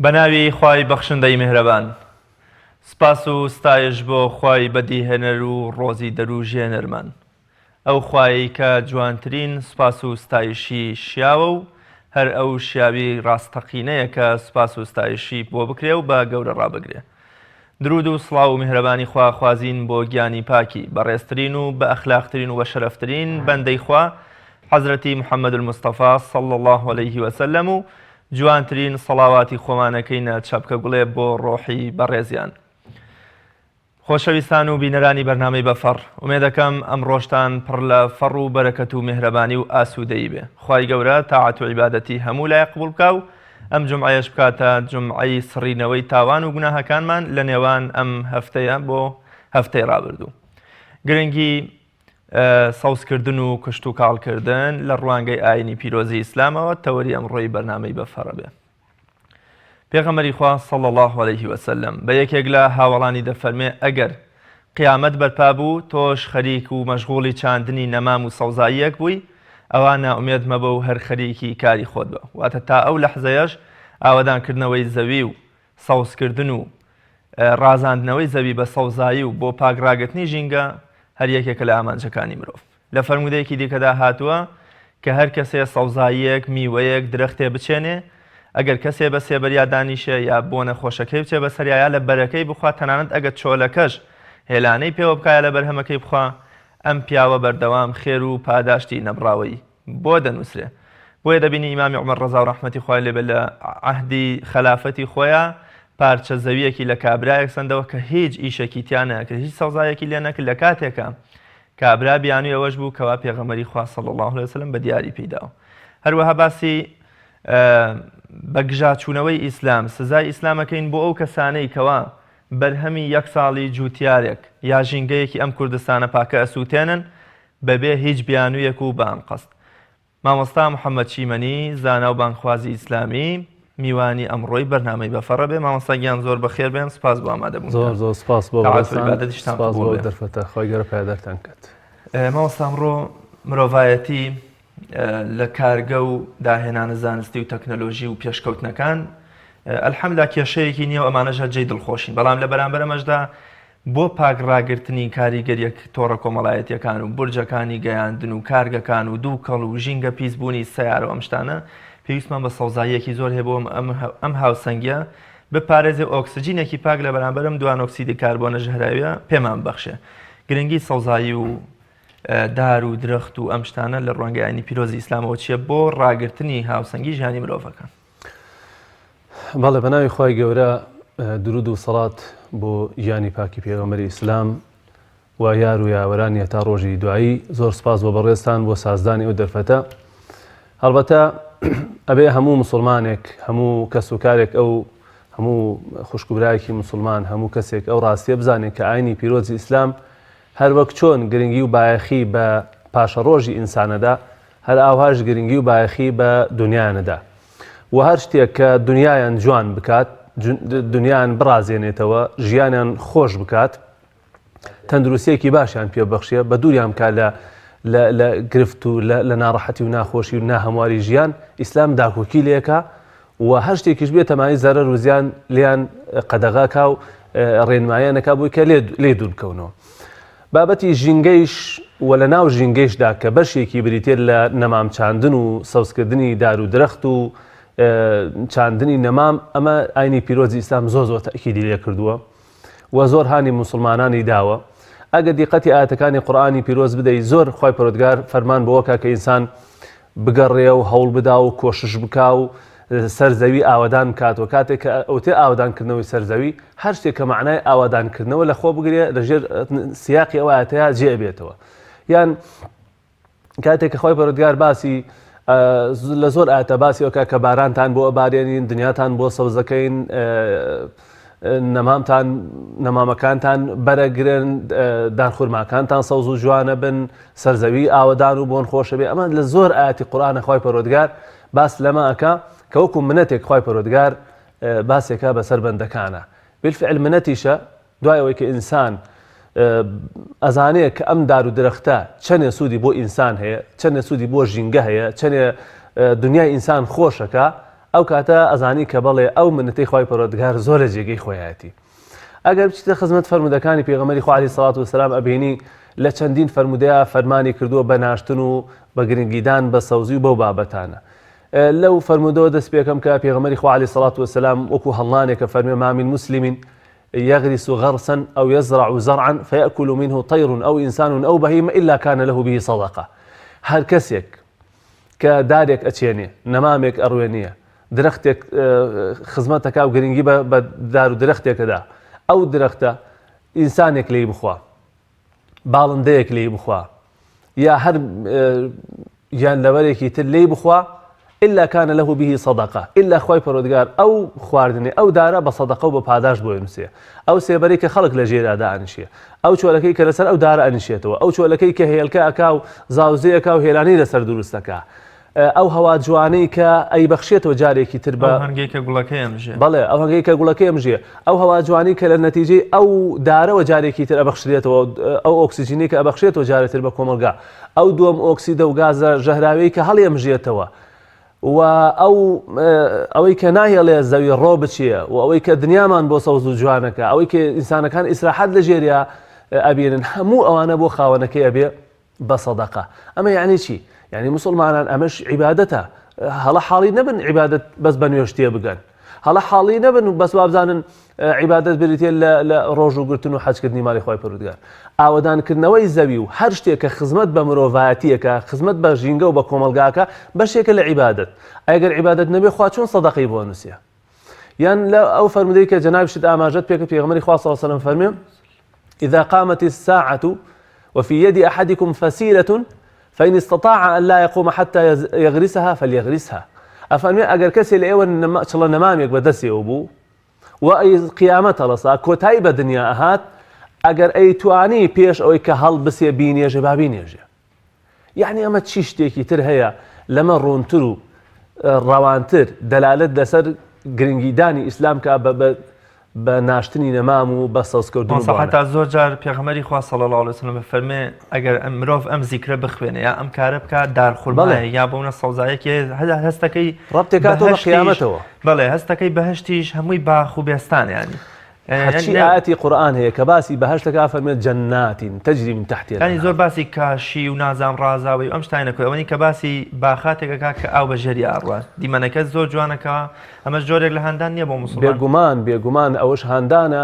بەناوی خوای بەخشندەی میهرەبان. سپاس و ستایش بۆ خوای بەدیهێنەر و ڕۆزی دەر و ژیێنەرمان. ئەو خوایەی کە جوانترین سوپاس و ستایشی شیاوە و هەر ئەو شیاوی ڕاستەقینەیە کە سوپاس و ستایشی بۆ بکرێ و بە گەورە ڕابگرێ. درود و سڵاو و میهرەبانی خوا خوازین بۆ گیانی پاکی بەڕێزترین و بە ئەخلاقترین و بەشەرەفترین بەندەی خوا حەزرەتی محمد المصطفی صلی اللە علیه وسلم و جوانترین سەڵاواتی خۆمانەکەینە چەپکە گوڵێ بۆ ڕۆحی بەڕێزیان. خۆشەویستان و بینەرانی بەرنامەی بەفەڕ، ئومێدەکەم ئەمڕۆشتان پڕ لە فەڕ و بەرەکەت و میهرەبانی و ئاسوودەیی بێ. خوای گەورە تاعەت و عیبادەتی هەموو لایەک قبوڵ بکا و ئەم جومعەیەش بکاتە جومعەی سڕینەوەی تاوان و گوناهەکانمان لە نێوان ئەم هەفتەیە بۆ هەفتەی ڕابردوو. گرنگی سەوزکردن و کشتوکاڵکردن لە ڕوانگەی ئاینی پیرۆزی ئیسلامەوە تەوەری ئەمڕۆی بەرنامەی بەفەڕە بێ. پێغەمبەری خوا صلی اللە علیه وسلم بە یەکێک لە هاوەڵانی دەفەرمێ ئەگەر قیامەت بەرپا بوو تۆش خەریک و مەشغوڵی چاندنی نەمام و سەوزاییەک بووی ئەوا نائومێد مەبە و هەر خەریکی کاری خۆت بە واتە تا ئەو لەحزەیەش ئاوەدانکردنەوەی زەوی و سەوزکردن و ڕازاندنەوەی زەوی بە سەوزایی و بۆ پاک ڕاگرتنی ژینگە هەر یەکێکە لە ئامانجەکانی مرۆڤ. لە فەرموودەیەکی دیکەدا هاتووە کە هەر کەسێ سەوزاییەک، میوەیەک، درەختێ بچێنێ، ئەگەر کەسێ بە سێبەریا دانیشێ یا بۆنە خۆشەکەی بچێ بەسەریا یا لە بەرەکەی بخوا تەنانەت ئەگەر چۆلەکەش هێلانەی پێوە بکا یا لە بەرهەمەکەی بخوا ئەم پیاوە بەردەوام خێر و پاداشتی نەبڕاوەی بۆ دەنووسرێ. بۆیە دەبینی ئیمامی عومەر ڕەزا و ڕەحمەتی خوای لێ بێ لە عەهدی خەلافەتی خۆیا پارچە زەوییەکی لە کابرایەک سەندەوە کە هیچ ئیشێکی تیا نەکرد هیچ سەوزایەکی لێ نەکرد لە کاتێکا کابرا بیانوی ئەوەش بوو کەوا پێغەمبەری خوا صلی اللە علیه وسلم بە دیاری پێی داوە. هەروەها باسی بە گژاچوونەوەی ئیسلام، سزای ئیسلامەکەین بۆ ئەو کەسانەی کەوا بەرهەمی یەک ساڵی جووتیارێک یا ژینگەیەکی ئەم کوردستانە پاکە ئەسووتێنن بەبێ هیچ بیانوویەک و بە ئەنقەست. مامۆستا محەمەد چیمەنی، زانا و بانگخوازی ئیسلامی، میوانی ئەمڕۆی بەرنامەی بەفەڕە بێ. مامۆستا گیان زۆر بەخێر بێن، سپاس بۆ ئامادەبوونتان. زۆر زۆر سپاس بۆ تاعەت و بەڕێزتان، عیبادەتیشتان سپاس قبوڵ بۆ بێ. دەرفەتە، خوای گەورە پایەدارتان کات. مامۆستا ئەمڕۆ مرۆڤایەتی لە کارگە و داهێنانە زانستی و تەکنەلۆژی و پێشکەوتنەکان الحمدللە کێشەیەکی نییە و ئەمانەش هەر جێی دڵخۆشین، بەڵام لە بەرامبەر ئەمەشدا بۆ پاک ڕاگرتنی کاریگەریە تۆڕە کۆمەڵایەتیەکان و بورجەکانی گەیاندن و کارگەکان و دووکەڵ و ژینگە پیسبوونی سەیارە و ئەم شتانە پێویستمان بە سەوزاییەکی زۆر هەیە بۆ ئەم هاوسەنگیە بپارێزێ و ئۆکسجینێکی پاک لە بەرامبەر ئەم دوانۆکسیدی کاربۆنە ژەهراویە پێمان ببەخشێ. گرنگی سەوزایی و دار و درەخت و ئەم شتانە لە ڕوانگەی ئاینی پیرۆزی ئیسلامەوە چییە بۆ ڕاگرتنی هاوسەنگی ژیانی مرۆڤەکان؟ بەڵێ بەناوی خوای گەورە درود و سەڵات بۆ گیانی پاکی پێغەمبەری ئیسلام و یار و یاوەرانی هەتا ڕۆژی دوایی زۆر سپاس بۆ بەڕێزتان بۆ سازدانی ئەو دەرفەتە هەڵبەتە ئەبێ هەموو مسلمانێک هەموو کەس و کارێک ئەو هەموو خوشک و برایەکی مسلمان هەموو کەسێک ئەو ڕاستیە بزانێت کە ئاینی پیرۆزی ئیسلام هەر وەک چۆن گرنگی و بایەخی بە پاشەڕۆژی ئینسانەدا هەر ئاوهاش گرنگی و بایەخی بە دنیایانەدا و هەر شتێک کە دنیایان جوان بکات، دنیایان بڕازێنێتەوە، ژیانیان خۆش بکات، تەندروستیەکی باشیان پێ ببەخشێ، بە دووریان بکات لە لە لە گرفت و لە لە ناڕەحەتی و ناخۆشی و ناهەمواری ژیان، ئیسلام داکۆکی لێکا و هەر شتێکیش بێتە مایەی زەرەر و زیان لێیان قەدەغە کا و ڕێنماییان ئەکا بۆی کە لێ لێ دوور بکەونەوە. بابەتی ژینگەیش و لە ناو ژینگەیشدا کە بەشێکی بریتیە لە نەمام چاندن و سەوزکردنی دار و درەخت و چاندنی نەمام ئەمە ئاینی پیرۆزی ئیسلام زۆر زۆر تەئکیدی لێ کردووە و زۆر هانی موسڵمانانی داوە ئەگەر دیقەتی ئایەتەکانی قورئانی پیرۆز بدەی زۆر خوای پەروەردگار فەرمان بەوە کا کە ئینسان بگەڕێ و هەوڵ بدا و کۆشش بکا و سەر زەوی ئاوەدان بکاتەوە، کاتێک کە ئەوترێ ئاوەدانکردنەوەی سەر زەوی، هەر شتێک کە مەعنای ئاوەدانکردنەوە لە خۆ بگرێ لە ژێر سیاقی ئەو ئایەتەیا جێ ئەبێتەوە. یان کاتێک کە خوای پەروەردگار باسی لە زۆر ئایەتە باسی ئەوکا کە بارانتان بۆ ئەبارێنین، دنیاتان بۆ سەوزەکەین، نەمامتان نەمامەکانتان بەرەگرن، دارخورماکانتان سەوز و جوانە بن، سەرزەوی ئاوەدان و بۆن خۆشە بێ ئەمە لە زۆر ئاەتی قورئانە خوای پەروەردگار باس لەمە ئەکا کە وەکو منەتێک خوای پەروەردگار باسێکا بەسەر بەندەکانە بالفعل منەتیشە دوای ئەوەی کە ئینسان ئەزانێ کە ئەم دار و درەختە چەنێ سوودی بۆ ئینسان هەیە چەنێ سوودی بۆ ژینگە هەیە چەنێ دنیای ئینسان خۆشەکە. ئەو کاتە ئەزانی کە بەڵێ ئەو منەتەی خوای پەروەردگار زۆر لە جێگەی خۆیەتی. ئەگەر بچیتە خزمەت فەرموودەکانی پێغەمبەری خوا عەلەیهی سەڵات وسەلام ئەبینی لە چەندین فەرموودەیا فەرمانی کردووە بە ناشتن و بە گرنگیدان بە سەوزی و بەو بابەتانە. لەو فەرموودەوە دەست پێکەم کە پێغەمبەری خوا عەلەیهی سەڵات وسەلام وەکو هەڵنانێکە فەرمێ ما من مسلم يغرس غرسا أو يزرع زرعا فيأكل منه طير أو إنسان أو بهيمة إلا كان له به صدقة. هەر کەسێک کە دارێک ئەچێنێ، نەمامێک ئەڕوێنیە، درەختێک خزمەت ئەکا و گرنگی بە دار و درەختێک ئەدا، ئەو درەختە ئینسانێک لێی بخوا، باڵندەیەک لێی بخوا، یا هەر گیانلەوەرێکی تر لێی بخوا، إلا كان له به صدقة، ئیلا خوای پەروەردگار ئەو خواردنەی ئەو دارە بە سەدەقە و بە پاداشت بۆی نووسێ. ئەو سێبەرەی کە خەڵک لە ژێریا دائەنیشێ، ئەو چۆلەکەی کە لەسەر ئەو دارە ئەنیشێتەوە، ئەو چۆلەکەی کە هێلکە ئەکا و زاوزێ ئەکا و هێلانەی لەسەر دروست ئەکا، ئەو هەوا جوانەی کە ئەیبەخشێتەوە جارێکی تر بە. ئەو هەنگەی کە گوڵەکەی ئەمژێ. بەڵێ، ئەو هەنگەی کە گوڵەکەی ئەمژێ، ئەو هەوا جوانەی کە لە نەتیجەی ئەو دارەوە جارێکی تر ئەبەخشرێتەوە، ئەو ئۆکسجینەی کە ئەبەخشێتەوە جارێ تر بە کۆمەڵگا، ئەو دووەم ئۆکسیدە و گازە ژەهراویەی کە هەڵیئەمژێتەوە و ئەو ئەوەی کە ناهێڵێ زەوی ڕۆ بچێ و ئەوەی کە دنیامان بۆ سەوز و جوانەکە، ئەوەی کە ئینسانەکان ئیسراحەت لە ژێریا ئەبینن، هەموو ئەوانە بۆ خاوەنەکەی ئەبێ بە سەدەقە. ئەمە یەعنی چی؟ یەعنی موسڵمانان ئەمەش عیبادەتە، هەڵە حاڵی نەبن عیبادەت بەس بە نوێژ تێبگەن، هەڵە حاڵی نەبن و بەس وابزانن عیبادەت بریتیە لە لە ڕۆژوو گرتن و حەجکردنی ماڵی خوای پەروەردگار. ئاوەدانکردنەوەی زەوی و هەر شتێک کە خزمەت بە مرۆڤایەتیەکە، خزمەت بە ژینگە و بە کۆمەڵگاکە بەشێکە لە عیبادەت. ئەگەر عیبادەت نەبێ خوا چۆن سەدەقەی بۆ نووسێ؟ یان لە ئەو فەرموودەی کە جەنابیشت ئاماژەت پێکرد پێغەمبەری خوا صلی الله علیه و سلم فەرمی إذا قامت الساعة وفي يد أحدكم فسيلة فإن استطاع أن لا يقوم حتى يغرسها فليغرسها. ئەفەرمێ ئەگەر کەسێ لە ئێوە چڵە نەمامێک بە دەستیەوە بوو و ئەی قیامەت هەڵەسا کۆتایی بە دنیا ئەهات ئەگەر ئەیتوانی پێش ئەوەی کە هەڵبسێ بینێژێ با بینێژێ. یەعنی ئەمە چی شتێکی تر هەیە لەمە ڕوونتر و ڕەوانتر دەلالەت لەسەر گرنگیدانی ئیسلام کا بە بە بە ناشتنی نەمام و بە سەوزکردن و مامۆستا بۆنە. حەتا زۆر جار پێغەمبەری خوا صلی اللە علیە وسلم ئەفەرمێ ئەگەر ئەم مرۆڤ ئەم زیکرە بخوێنێ یا ئەم کارە بکا دار بەڵێ. خورمایەک یا بۆنە سەوزایەکی هەیە هەر هەستەکەی ڕەبتێکاتەوە بە بەهەشتیش قیامەتەوە. بەڵێ هەستەکەی بەهەشتیش هەمووی باخ و بێستانە یانی هەرچی ئایەتی قورئان هەیە کە باسی بەهەشت دەکا فەرموێت جنات تجری من تحتها یانی زۆر باسی کاشی و نازام ڕازاوەی و ئەم شتانە نەکرد ئەوەنی کە باسی باخاتێک ئەکا کە ئاو بە ژێری ئاڕوات دیمەنەکە زۆر جوانەکە ئەمەش جۆرێک لە هاندان نییە بۆ موسڵمان بێگومان بێگومان ئەوەش هاندانە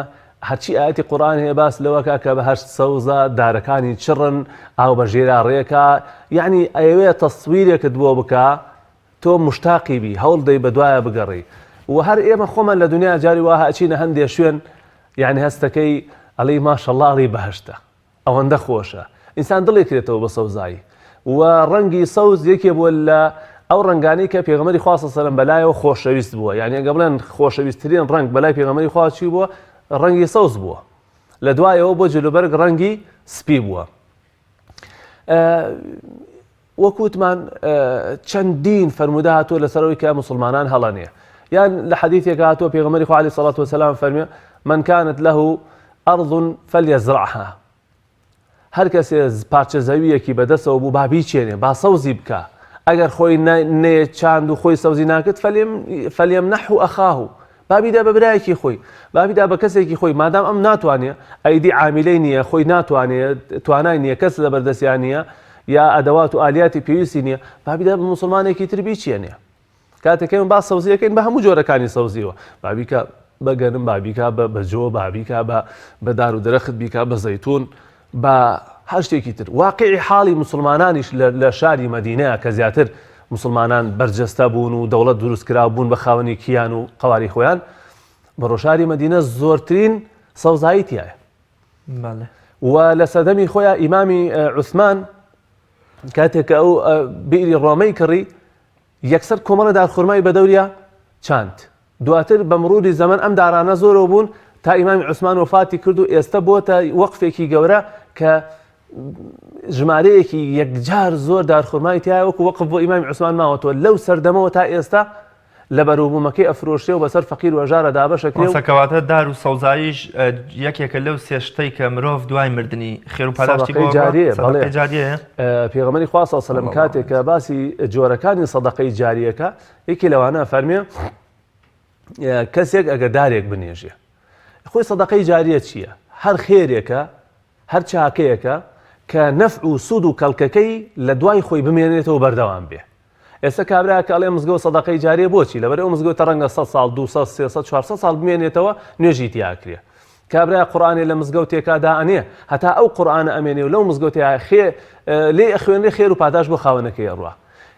هەرچی ئایەتی قورئان هەیە باس لەوەکا کە بەهەشت سەوزە دارەکانی چڕن ئاو بە ژێرا ڕێکا یعنی ئەیەوێ تەسویرێکت بۆ بکا تۆ موشتاقی بی هەوڵ دەی بەدوایا بگەڕێی وە هەر ئێمە خۆمان لە دونیا جاری واها ئەچینە هەندێ شوێن یانی هەستەکەی ئەڵێی ماشەڵا ئەڵێی بەهەشتە ئەوەندە خۆشە ئینسان دڵی کرێتەوە بە سەوزایی و ڕەنگی سەوز یەکێ بووە لە ئەو ڕەنگانەی کە پێغەمبەری خوا صلی الله بەلایەوە خۆشەویست بووە یعنی ئەگە بڵێن خۆشەویستترین ڕەنگ بەلای پێغەمبەری خوا چی بووە ڕەنگی سەوز بووە لە دوایەوە بۆ جلوبەرگ ڕەنگی سپی بووە وەک وتمان چەندین فەرموودە هاتووە لەسەر ئەوەی کە موسڵمانان هەڵە نییە یان لە حەدیثێک هاتووە پێغەمبەری خوا عەلەیهی سەڵات وەسەلام فەرمی من كانت له أرض فليزرعها هەر کەسێ پارچە زەویەکی بەدەستەوە بوو با بیچێنێ با سەوزی بکە ئەگەر خۆی نەیە چاند و خۆی سەوزی ناکرد فليمنحه أخاه با بیدا بە برایەکی خۆی، با بیدا بە کەسێکی خۆی، مادام ئەم ناتوانێ، ئەیدی عامیلەی نییە، خۆی ناتوانێ، توانای نییە، کەس لەبەر دەستیا نییە، یا ئەدەوات و ئالیاتی پێویستی نییە، با بیدا بە موسڵمانێکی تر بیچێنێ. کاتێک ئێمە باس سەوزی ئەکەین بە هەموو جۆرەکانی سەوزیەوە، با بیکا بە گەنم، با بیکا بە جۆ، با بیکا بە دار و درەخت، بیکا بە زەیتون، بە هەر شتێکی تر. واقیعی حاڵی موسڵمانانیش لە شاری مەدینە کە زیاتر موسڵمانان بەرجەستە بوون و دەوڵەت دروست کرا و بوون بە خاوەنی کیان و قەواری خۆیان، بەڕۆ شاری مەدینە زۆرترین سەوزایی تیایە. و لە سەردەمی خۆیان ئیمامی عوسمان کاتێک کە ئەو بیری ڕۆمەی کڕی یەکسەر کۆمەڵە دارخورمای بەدەوریا چاند. دواتر بە مروری زەمەن ئەم دارانە زۆرەوە بوون تا ئیمامی عوسمان وەفاتی کرد و ئێستە بۆتە وەقفێکی گەورە کە ژمارەیەکی یەکجار زۆر دارخورمای تایە وەکو وەقف بۆ ئیمامی عوسمان ماوەتەوە لەو سەردەمەوە تا ئێستا. لە بەروبوومەکەی ئەفرۆشرێ و بەسەر فەقیر و هەژارا دابەش ئەکرێ و. مامۆستا کەواتە دار و سەوزاییش یەکێکە لەو سێ شتەی کە مرۆڤ دوای مردنی خێر و پاداشتی بۆ سەدەقەی ئەڕوا؟ جاریەیە بەڵێ. سەدەقەی جاریەیە؟ پێغەمبەری خوا صلی اللە علیە صلی وسلم اللە کاتێک علیە کە باسی جۆرەکانی سەدەقەی جاریەکە یەکێ لەوانە ئەفەرموێ کەسێک ئەگەر دارێک بنێژێ خۆی سەدەقەی جاریە چییە؟ هەر خێرێکە هەر چاکەیەکە کە نەفع و سوود و کەڵکەکەی لە دوای خۆی بمێنێتەوە بەردەوام بێ. ئێستا کابرا کە ئەڵێ مزگەوت سەدەقەی جاریە بۆچی؟ لەبەر ئەو مزگەوتە ڕەنگە سەد ساڵ، 200، 300، 400 ساڵ بمێنێتەوە نوێژی تیا ئەکرێ. کابرا قورئانێ لە مزگەوتێکا دائەنێ هەتا ئەو قورئانە ئەمێنێ و لەو مزگەوتەیا خێ لێی ئەخوێنرێ خێر و پاداش بۆ خاوەنەکەی ئەڕوا.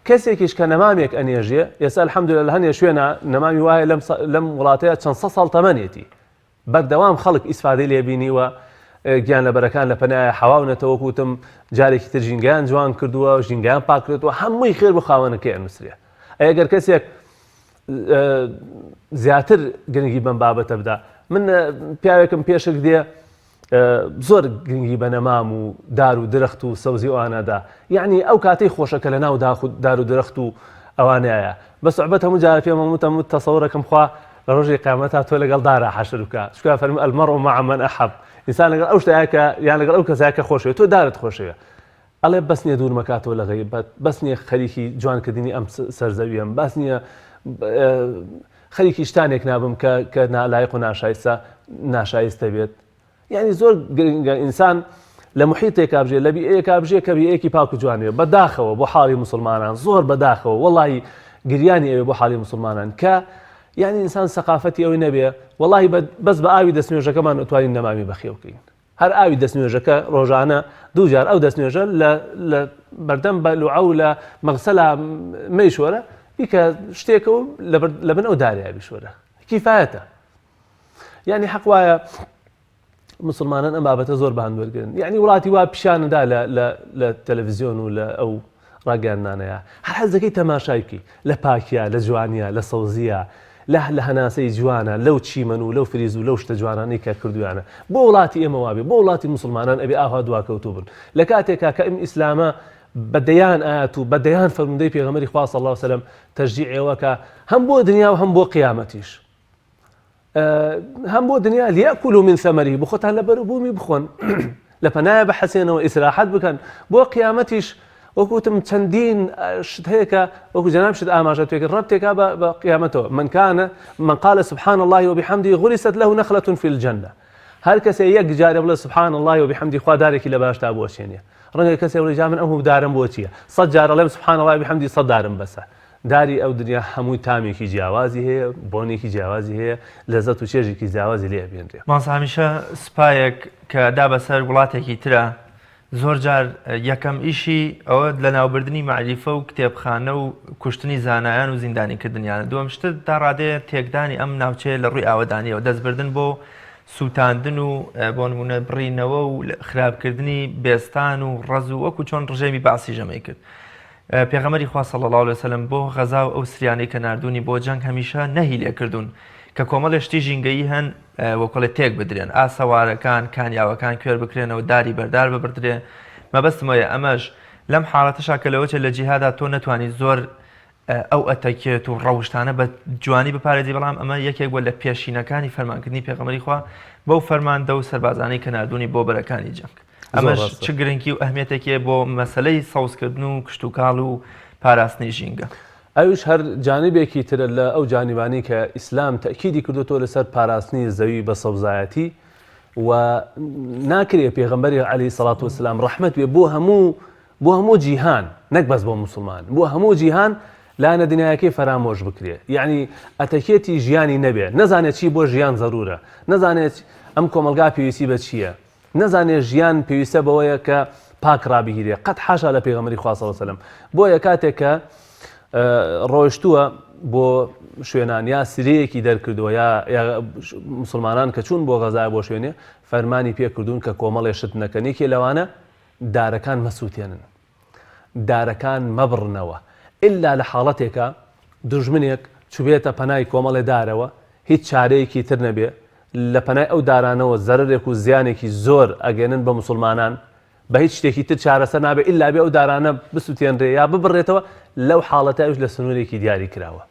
کەسێکیش کە نەمامێک ئەنێژێ ئێستا الحمدللە لە هەنێ شوێنا نەمامی وایە لەم لەم وڵاتەیا چەند سەد ساڵ تەمەنێتی. بەردەوام خەڵک ئیسفادەی لێ بینیوە، گیانلەبەرەکان لە پەنایا حەواونەتەوە وەک وتم جارێکی تر ژینگەیان جوان کردووە، ژینگەیان پاک کردووە، هەمووی خێر بۆ خاوەنەکەی ئەنووسرێ. ئەی ئەگەر کەسێک زیاتر گرنگی بەم بابەتە بدا، من پیاوێکم پێشک دێ زۆر گرنگی بە نەمام و دار و درەخت و سەوزی ئەوانە دا، یەعنی ئەو کاتەی خۆشە کە لە ناو داخ و دار و درەخت و ئەوانەیە. بە سوعبەت هەموو جارە پێم وتم وت تەسەورەکەم خوا لە ڕۆژی قیامەتا تۆ لەگەڵ دارا حەشر بکا چونکە فەرمووی المرء مع من احب ئینسان لەگەڵ ئەو شتەیە کە یان لەگەڵ ئەو کەسەیە کە خۆشەوێت تۆ دارت خۆشەوێ ئەڵێ بەس نییە دوور مەکاتەوە لە غەیبەت بەس نییە خەریکی جوانکردنی ئەم سەرزەویەم باس نییە خەریکی شتانێک نابم کە کە نالایق و ناشایستە ناشایستە بێت یانی زۆر گرنگە ئینسان لە محیتێکا بژێ لە بیئەیەکا بژێ کە بیئەیەکی پاک و جوان بێ بەداخەوە بۆ حاڵی موسڵمانان زۆر بەداخەوە وەڵی گریانی ئەوێ بۆ حاڵی موسڵمانان کە یعنی ئینسان سەقافەتی ئەوەی نەبێ وەڵی بەس بە ئاوی دەستنوێژەکەمان ئەتوانین نەمامی بەخێو بکەین هەر ئاوی دەستنوێژەکە ڕۆژانە دوو جار ئەو دەستنوێژە لە لە بەردەم بە لوعە و لە مەغسەلا مەیشۆرە بیکە شتێکە و لە بن ئەو دارەیە بیشۆرە کیفایەتە یعنی حەق وایە مسلمانان ئەم بابەتە زۆر بە هەند وەرگن یعنی وڵاتی وا پیشاندا لە لە لە تەلەڤزیۆن و لە ئەو ڕاگەیاندنانەیە هەر حەز دەکەی تەماشای بکەی لە پاکیا لە جوانیە لە سەوزیە لە لە هەناسەی جوانە لەو چیمەن و لەو فریز و لەو شتە جوانانەی کە کردویانە بۆ وڵاتی ئێمە وابێ بۆ وڵاتی مسلمانان ئەبێ ئاوا دواکەوتوو بن لە کاتێکا کە ئەم ئیسلامە بە دەیان ئایەت و بە دەیان فەرموودەی پێغەمبەری خوا صلی اللە علیه وسلم تەشجیع ئێوەکە هەم بۆ دنیا و هەم بۆ قیامەتیش هەم بۆ دنیا لیاکلوا من ثمره بخۆتان لە بەروبوومی بخۆن لە پەنایە بحەسێنەوە ئیسراحەت بکەن بۆ قیامەتیش وەکو وتم چەندین شت هەیە کە وەکو جەناب شت ئاماژە پێکرد ڕەبتێکا بە قیامەتەوە من كان من قال سبحان الله وبحمده غرست له نخلة في الجنة هەر کەسێ یەک جارێ بڵێ سبحان الله وبحمده خوا دارێکی لە باشتا بۆ چێنێ ڕەنگە کەسێ بڵێ جا من ئەم دارم بۆ چییە سەد جار ئەڵێم سبحان الله وبحمده سەد دارم بەسە داری ئەو دنیا هەمووی تامێکی جیاوازی هەیە، بۆنێکی جیاوازی هەیە، لەزەت و چێژێکی جیاوازی لێ ئەبینرێ. مامۆستا هەمیشە سوپایەک کە دا بەسەر وڵاتێکی ترا زۆر جار یەکەم ئیشی ئەوە لەناوبردنی مەعریفە و کتێبخانە و کوشتنی زانایان و زیندانی کردنیانە دووەم شتت تا ڕادەیە تێکدانی ئەم ناوچەیە لە ڕووی ئاوەدانیەوە دەستبردن بۆ سووتاندن و بۆ نمونە بڕینەوە و خراپکردنی بێستان و ڕەز و وەکو چۆن ڕژێمی بەعسی ژەمەی کرد پێغەمبەری خوا صلی اللە علیە وسلم بۆ غەزا و ئەو سریانەی کە ناردوونی بۆ جەنگ هەمیشە نەهی لێ کردوون کە کۆمەڵێ شتی ژینگەیی هەن وەکڵێ تێک بدرێن ئاسەوارەکان کانیاوەکان کوێر بکرێنەوە داری بەردار ببردرێ مەبەستم وەیە ئەمەش لەم حاڵەتەشا کە لەوەچێ لە جیهادا تۆ نەتوانی زۆر ئەو ئەتەکێت و ڕەوشتانە بە جوانی بپارێزی بەڵام ئەمە یەکێک بووە لە پێشینەکانی فەرمانکردنی پێغەمبەری خوا بەو فەرماندە و سەربازانەی کە ناردوونی بۆ بەرەکانی جەنگ. ئەمەش چ گرنگی و ئەهمیەتێکی هەیە بۆ مەسەلەی سەوزکردن و کشتوکاڵ و پاراستنی ژینگە؟ ئەویش هەر جانبێکی ترە لە ئەو جانبانەی کە ئیسلام تەئکیدی کردۆتەوە لەسەر پاراستنی زەوی بە سەوزایەتی و ناکرێ پێغەمبەری عەلەیهی سەڵات وەسەلام ڕەحمەت بێ بۆ هەموو بۆ هەموو جیهان نەک بەس بۆ موسڵمان بۆ هەموو جیهان لایەنە دنیایەکەی فەرامۆش بکرێ یەعنی ئەتەکێتی ژیانی نەبێ نەزانێ چی بۆ ژیان زەرورە نەزانێ ئەم کۆمەڵگا پێویستی بە چییە نەزانێ ژیان پێویستە بەوەیە کە پاک ڕابگیرێ قەت حاشا لە پێغەمبەری خوا صلی اللە علیه و سلم بۆیە کاتێک کە ڕۆیشتووە بۆ شوێنان یا سرەیەکی دەرکردووە یا مسلمانان کە چوون بۆ غەزای بۆ شوێنێ فەرمانی پێکردوون کە کۆمەڵێ شت نەکەن یەکێ لەوانە دارەکان مەسووتێنن دارەکان مەبڕنەوە ئللا لە حاڵەتێکا دوژمنێک چوبێتە پەنای کۆمەڵێ دارەوە هیچ چارەیەکی تر نەبێ لە پەنای ئەو دارانەوە زەرەرێک و زیانێکی زۆر ئەگەێنن بە موسڵمانان بە هیچ شتێکی تر چارەسەر نابێ ئللا بێ ئەو دارانە بسوتێنرێ یا ببڕێتەوە لەو حاڵەتە ئەویش لە سنوورێکی دیاری کراوە.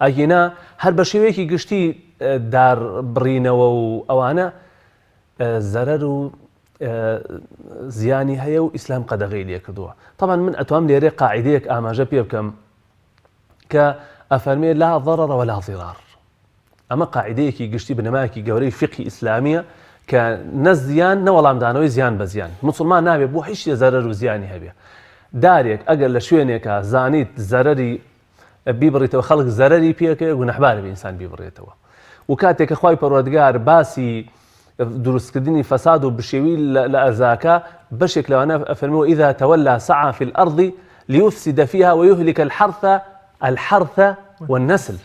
ئەگینا هەر بە شێوەیەکی گشتی دار بڕینەوە و ئەوانە زەرەر و زیانی هەیە و ئیسلام قەدەغەی لێ کردووە. تەبعەن من ئەتوام لێرەی قاعیدەیەک ئاماژە پێ بکەم کە ئەفەرمێ لا ضرر ولا ضرار. ئەمە قاعیدەیەکی گشتی بنەمایەکی گەورەی فیقهی ئیسلامیە کە نە زیان نە وەڵامدانەوەی زیان بە زیان. موسڵمان نابێ بۆ هیچ شتێ زەرەر و زیانی هەبێ. دارێک ئەگەر لە شوێنێکا زانیت زەرەری بیبڕیتەوە خەڵک زەرەری پێکەوێ گوناحبارە بێ ئینسان بیبڕێتەوە و کاتێک کە خوای پەروەردگار باسی دروستکردنی فەساد و بشێوی لە ئەرزاکە بەشێک لەوانە ئەفەرمێ وإذا تولى سعى في الأرض ليفسد فيها ويهلك الحرث الحرث والنسل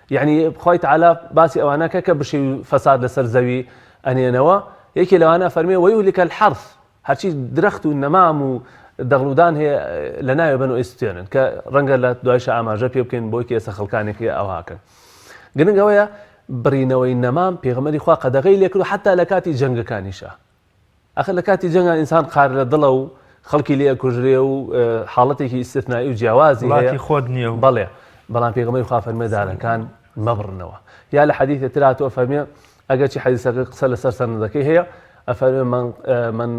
یعنی خوای تعالی باسی ئەوانە کە کە بشێوی فەساد لەسەر زەوی ئەنێنەوە یەکێ لەوانە فەرمێ ويهلك الحرث هەرچی درەخت و نەمام و دەغڵودان هەیە لەناوێ بەن و ئەیسوتێنن کە ڕەنگە لە دوایشە ئاماژە پێ بکەین بۆی کە ئێستا خەڵکانێک هەیە ئەوها کەن. گرنگ ئەوەیە بڕینەوەی نەمام پێغەمبەری خوا قەدەغەی لێ کرد حتا لە کاتی جەنگەکانیشا. ئەخر لە کاتی جەنگان ئینسان قار لە دڵە و خەڵکی لێ ئەکوژرێ و حاڵەتێکی ئیستثنائی و جیاوازی هەیە. وڵاتی خۆت نییە و. بەڵێ بەڵام پێغەمبەری خوا فەرمووی دارەکان مەبڕنەوە. یا لە حەدیثێ تر هاتووە فەرمووی ئەگەرچی حەدیسەکە قسە لەسەر سەنەدەکەی هەیە ئەفەرمێ من من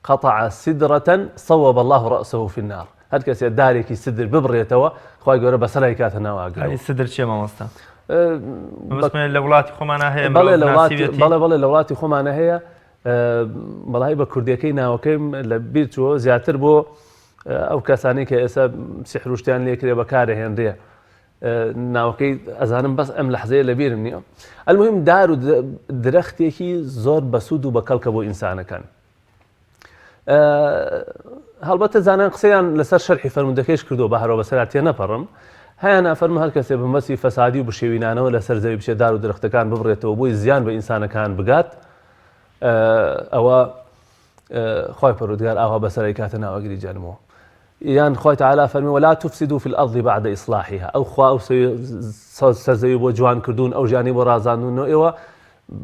قطع سدرة صوب الله رأسه في النار هەر کەسێ دارێکی سدر ببڕێتەوە خوای گەورە بەسەرای کاتە ناو ئاگرەوە. داری سدر چیە مامۆستا؟ مەبەستمە لە وڵاتی خۆمانە هەیە بەڵێ لە وڵاتی بەڵێ بەڵێ لە وڵاتی خۆمانە هەیە بەڵی بە کوردیەکەی ناوەکەیم لە بیر چووە زیاتر بۆ ئەو کەسانی کە ئێستا سیحروشتیان لێکرێ بەکارەهێنرێ ناوەکەی ئەزانم بەس ئەم لەحزەیە لە بیرم نییە المهم دار و درەختێکی زۆر بەسوود و بەکەڵکە بۆ ئینسانەکان هەڵبەتە زانان قسەیان لەسەر شەرحی فەرمودەکەیش کردو بە هەرەوە بەسەرا تێنەپەڕم هەیان ئەفەرمو هەر کەسێ بمەسی فەسادی و بشێوینانەوە لەسەر زەوی بچێت دار و درەختەکان ببڕێتەوە بۆی زیان بە ئینسانەکان بگات ئەوە خوای پەروەردگار ئاوا بەسەر ئەیکاتە ناو ئەگری جەنمەوە یان خوای تعالی فەرمی ولا تفسدوا في الارض بعد اصلاحها ئەو خوا ئەو سەرزەوی بۆ جوان کردوون ئەو ژیانی بۆ ڕازاندون و ئێوە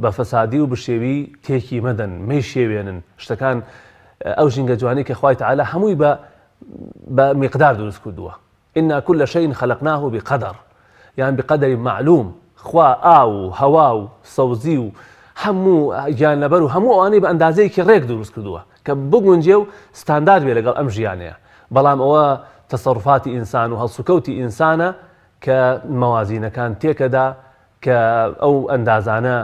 بە فەسادی و بشێوی تێکی مەدەن مەی شێوێنن شتەکان ئەو ژینگە جوانی کە خوای تعالی هەمووی بە بە میقدار دروست کردووە انا کل شیء خلقناه بقدر یان بقدر معلوم خوا ئاو و هەوا و سەوزی و هەموو گیانلەبەر و هەموو ئەوانەی بە ئەندازەیەکی ڕێک دروست کردووە کە بگونجێ و ستاندارد بێ لەگەڵ ئەم ژیانەیە بەڵام ئەوە تەسەروفاتی ئینسان و هەڵسوکەوتی ئینسانە کە مەوازینەکان تێکەدا کە ئەو ئەندازانە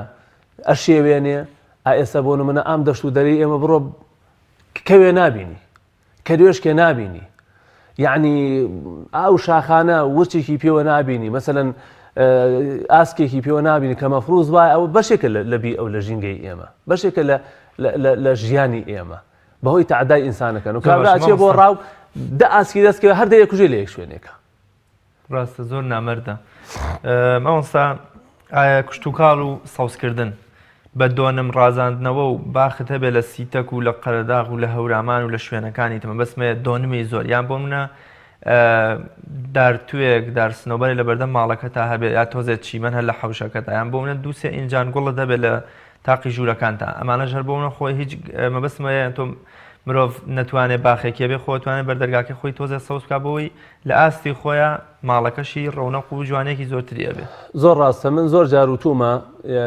ئەشێوێنێ ئا ئێستا بۆ نمونە ئام دەشت و دەرەی ئێمە بڕۆ کەوێ نابینی کەروێشکێ نابینی یەعنی ئەو شاخانە ورچێکی پێوە نابینی مەسەلەن ئاسکێکی پێوە نابینی کە مەفروز وایە ئەوە بەشێکە لە بی ئەو لە ژینگەی ئێمە بەشێکە لە ژیانی ئێمە بەهۆی تەعدای ئینسانەکان و کابرا ئەچێ بۆ ڕاو دە ئاسکی دەستکەوێ هەر دەیەکوژێ لە یەک شوێنێکە ڕاستە زۆر نامەردە مامۆستا ئایا کشتوکاڵ و سەوزکردن بە دۆنم ڕازاندنەوە و باخت هەبێ لە سیتەک و لە قەرەداغ و لە هەورامان و لە شوێنەکانی تمە بەسمێ دۆنمی زۆر یان بۆ منە دارتوێک دارسنۆبەری لە بەردەم ماڵەکە تا هەبێ یا تۆزێت چیمەن هەر لە حەوشەکەدا یان بۆ منە دووسێ ئینجان گوڵت هەبێ لە تاقی ژوورەکانتا ئەمانەش هەر بۆ منە خۆی هیچ مەبەستمەیە تۆ مرۆڤ نەتوانێ باخێکی هەبێ خۆ توانێت بەردەرگاکەی خۆی تۆزێ سەوز بکا بۆی لە ئاستی خۆیا ماڵەکەشی ڕەونەق و جوانیەکی زۆرتری ئەبێ. زۆر ڕاستە من زۆر جار وتومە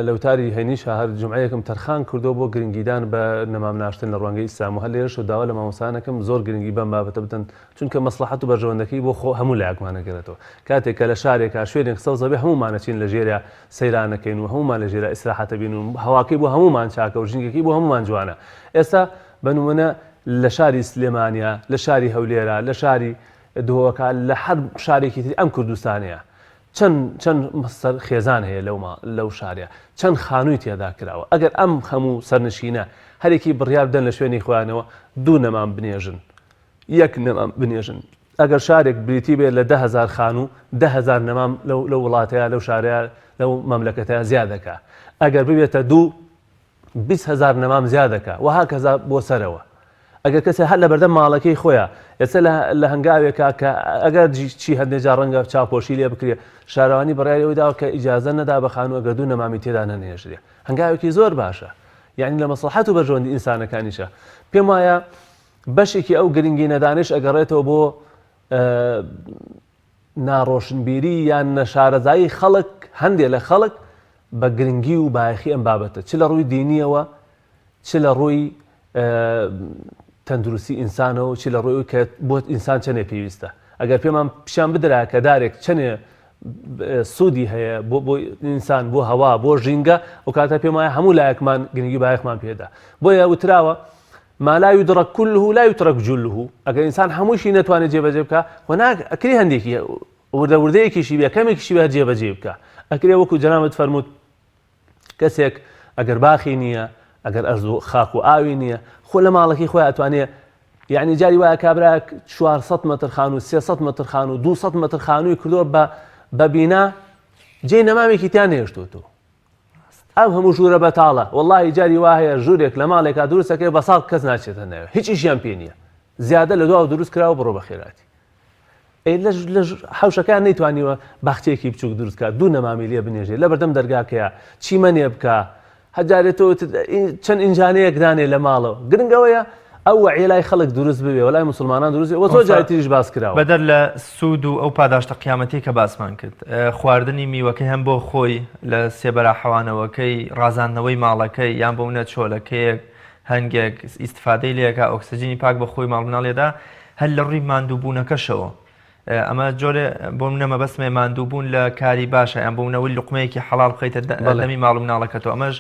لە وتاری هەینیشا هەر جومعەیەکم تەرخان کردوە بۆ گرنگیدان بە نەمام ناشتن لە ڕوانگەی ئیسلام و هەر لێرەشەوە داوا لە مامۆستایان ئەکەم زۆر گرنگی بەم بابەتە بدەن چونکە مەسڵەحەت و بەرژەوەندەکەی بۆ خۆ هەموو لایەکمان ئەگەرێتەوە کاتێک کە لە شارێکا شوێنێک سەوز ئەبێ هەموومان ئەچین لە ژێریا سەیران ئەکەین و هەموومان لە ژێرا ئیسراحەت ئەبین و هەواکەی بۆ هەموومان چاکە و ژینگەکەی بۆ هەموومان جوانە ئێستا بە نمونە لە شاری سلێمانیا لە شاری هەولێرا لە شاری دهۆکە لە هەر شارێکی تری ئەم کوردستانەیە چەند چەند سەر خێزان هەیە لەو لەو شارەیە چەند خانووی تێدا کراوە ئەگەر ئەم هەموو سەرنشینە هەرێکی بڕیار بدەن لە شوێنی خۆیانەوە دوو نەمام بنێژن یەک نەمام بنێژن ئەگەر شارێک بریتی بێت لە 10هزار خانوو 10هزار نەمام لەو لەو وڵاتەیە لەو شارەیە لەو مەملەکەتەیە زیاد دەکا ئەگەر ببێتە دوو 20 هەزار نەمام زیاد دەکا وهکذا بۆ سەرەوە ئەگەر کەسێ هەر لەبەردەم ماڵەکەی خۆیا ئێستا لە هەنگاوێکا کە ئەگەر چی هەندێ جار ڕەنگە چاوپۆشی لێ بکرێ شارەوانی بڕیاری ئەوەی داوە کە ئیجازە نەدا بە خانوو ئەگەر دوو نەمامی تێدا نەنێژرێ هەنگاوێکی زۆر باشە یعنی لە مەسڵەحەت و بەرژەوەندی ئینسانەکانیشە پێم وایە بەشێکی ئەو گرنگی نەدانش ئەگەڕێتەوە بۆ. ناڕۆشنبیری یان نەشارەزایی خەڵک هەندێ لە خەڵک بە گرنگی و بایەخی ئەم بابەتە چ لە ڕووی دینیەوە چ لە ڕووی تەندروستی ئینسانەوە چ لە ڕووی کە بۆ ئینسان چەندێ پێویستە ئەگەر پێمان پیشان بدرا کە دارێک چەندێ سوودی هەیە بۆ بۆ ئینسان بۆ هەوا بۆ ژینگە ئەو کاتە پێم وایە هەموو لایەکمان گرنگی بایەخمان پێدا بۆیە وتراوە ما لا يدرك كله لا يترك جله ئەگەر ئینسان هەمووشی نەتوانێت جێبەجێ بکە خۆ ناک ئەکری هەندێکی وردە وردەیەکیشی بێ کەمێکیشی بێ جێبەجێ بکە ئەکرێ وەکو جەنابت فەرمووت کەسێک ئەگەر باخی نییە ئەگەر ئەرز و خاک و ئاوی نییە خۆ لە ماڵەکەی خۆی ئەتوانێ یعنی جاری وایە کابراک 400 مەتر خانوو 300 مەتر خانوو 200 مەتر خانووی کردووە بە بە بینا جێی نەمامێکی تیا نێشتوتەوە ئەم هەموو ژوورە بەتاڵە وەڵاهی جاری وا هەیە ژوورێک لە ماڵێکا دروستەکەی بە ساڵ کەس ناچێتە ناوێ هیچ ئیشیان پێ نییە زیادە لە دواوە دروست کراوە بڕۆ بە خێراتی ئەی لە لە حەوشەکان نەیتوانیوە باخچەیەکی بچووک دروست کات دوو نەمامی لێ بنێژێ لە بەردەم دەرگاکەیە چیمەنێ بکە هەجارێ تۆ چەند ئینجانەیەک دانێ لە ماڵەوە گرنگ ئەوەیە ئەو وەعیە لای خەڵک دروست ببێ و لای موسڵمانان دروست بێ و زۆر جاری تریش باس کراوە. بەدەر لە سوود و ئەو پاداشتە قیامەتیەی کە باسمان کرد، خواردنی میوەکەی هەم بۆ خۆی لە سێبەرا حەوانەوەکەی، ڕازاندنەوەی ماڵەکەی یان بۆ منە چۆلەکەیەک، هەنگێک ئیستفادەی لێکا، ئۆکسجینی پاک بە خۆی ماڵ مناڵی ئەدا، هەر لە ڕووی ماندووبوونەکەشەوە ئەمە جۆرێ بۆ منە مەبەستمێ ماندووبوون لە کاری باشە یان بۆ منەوەی لوقمەیەکی حەڵاڵ بخەیتە دەمی ماڵ و مناڵەکەتەوە ئەمەش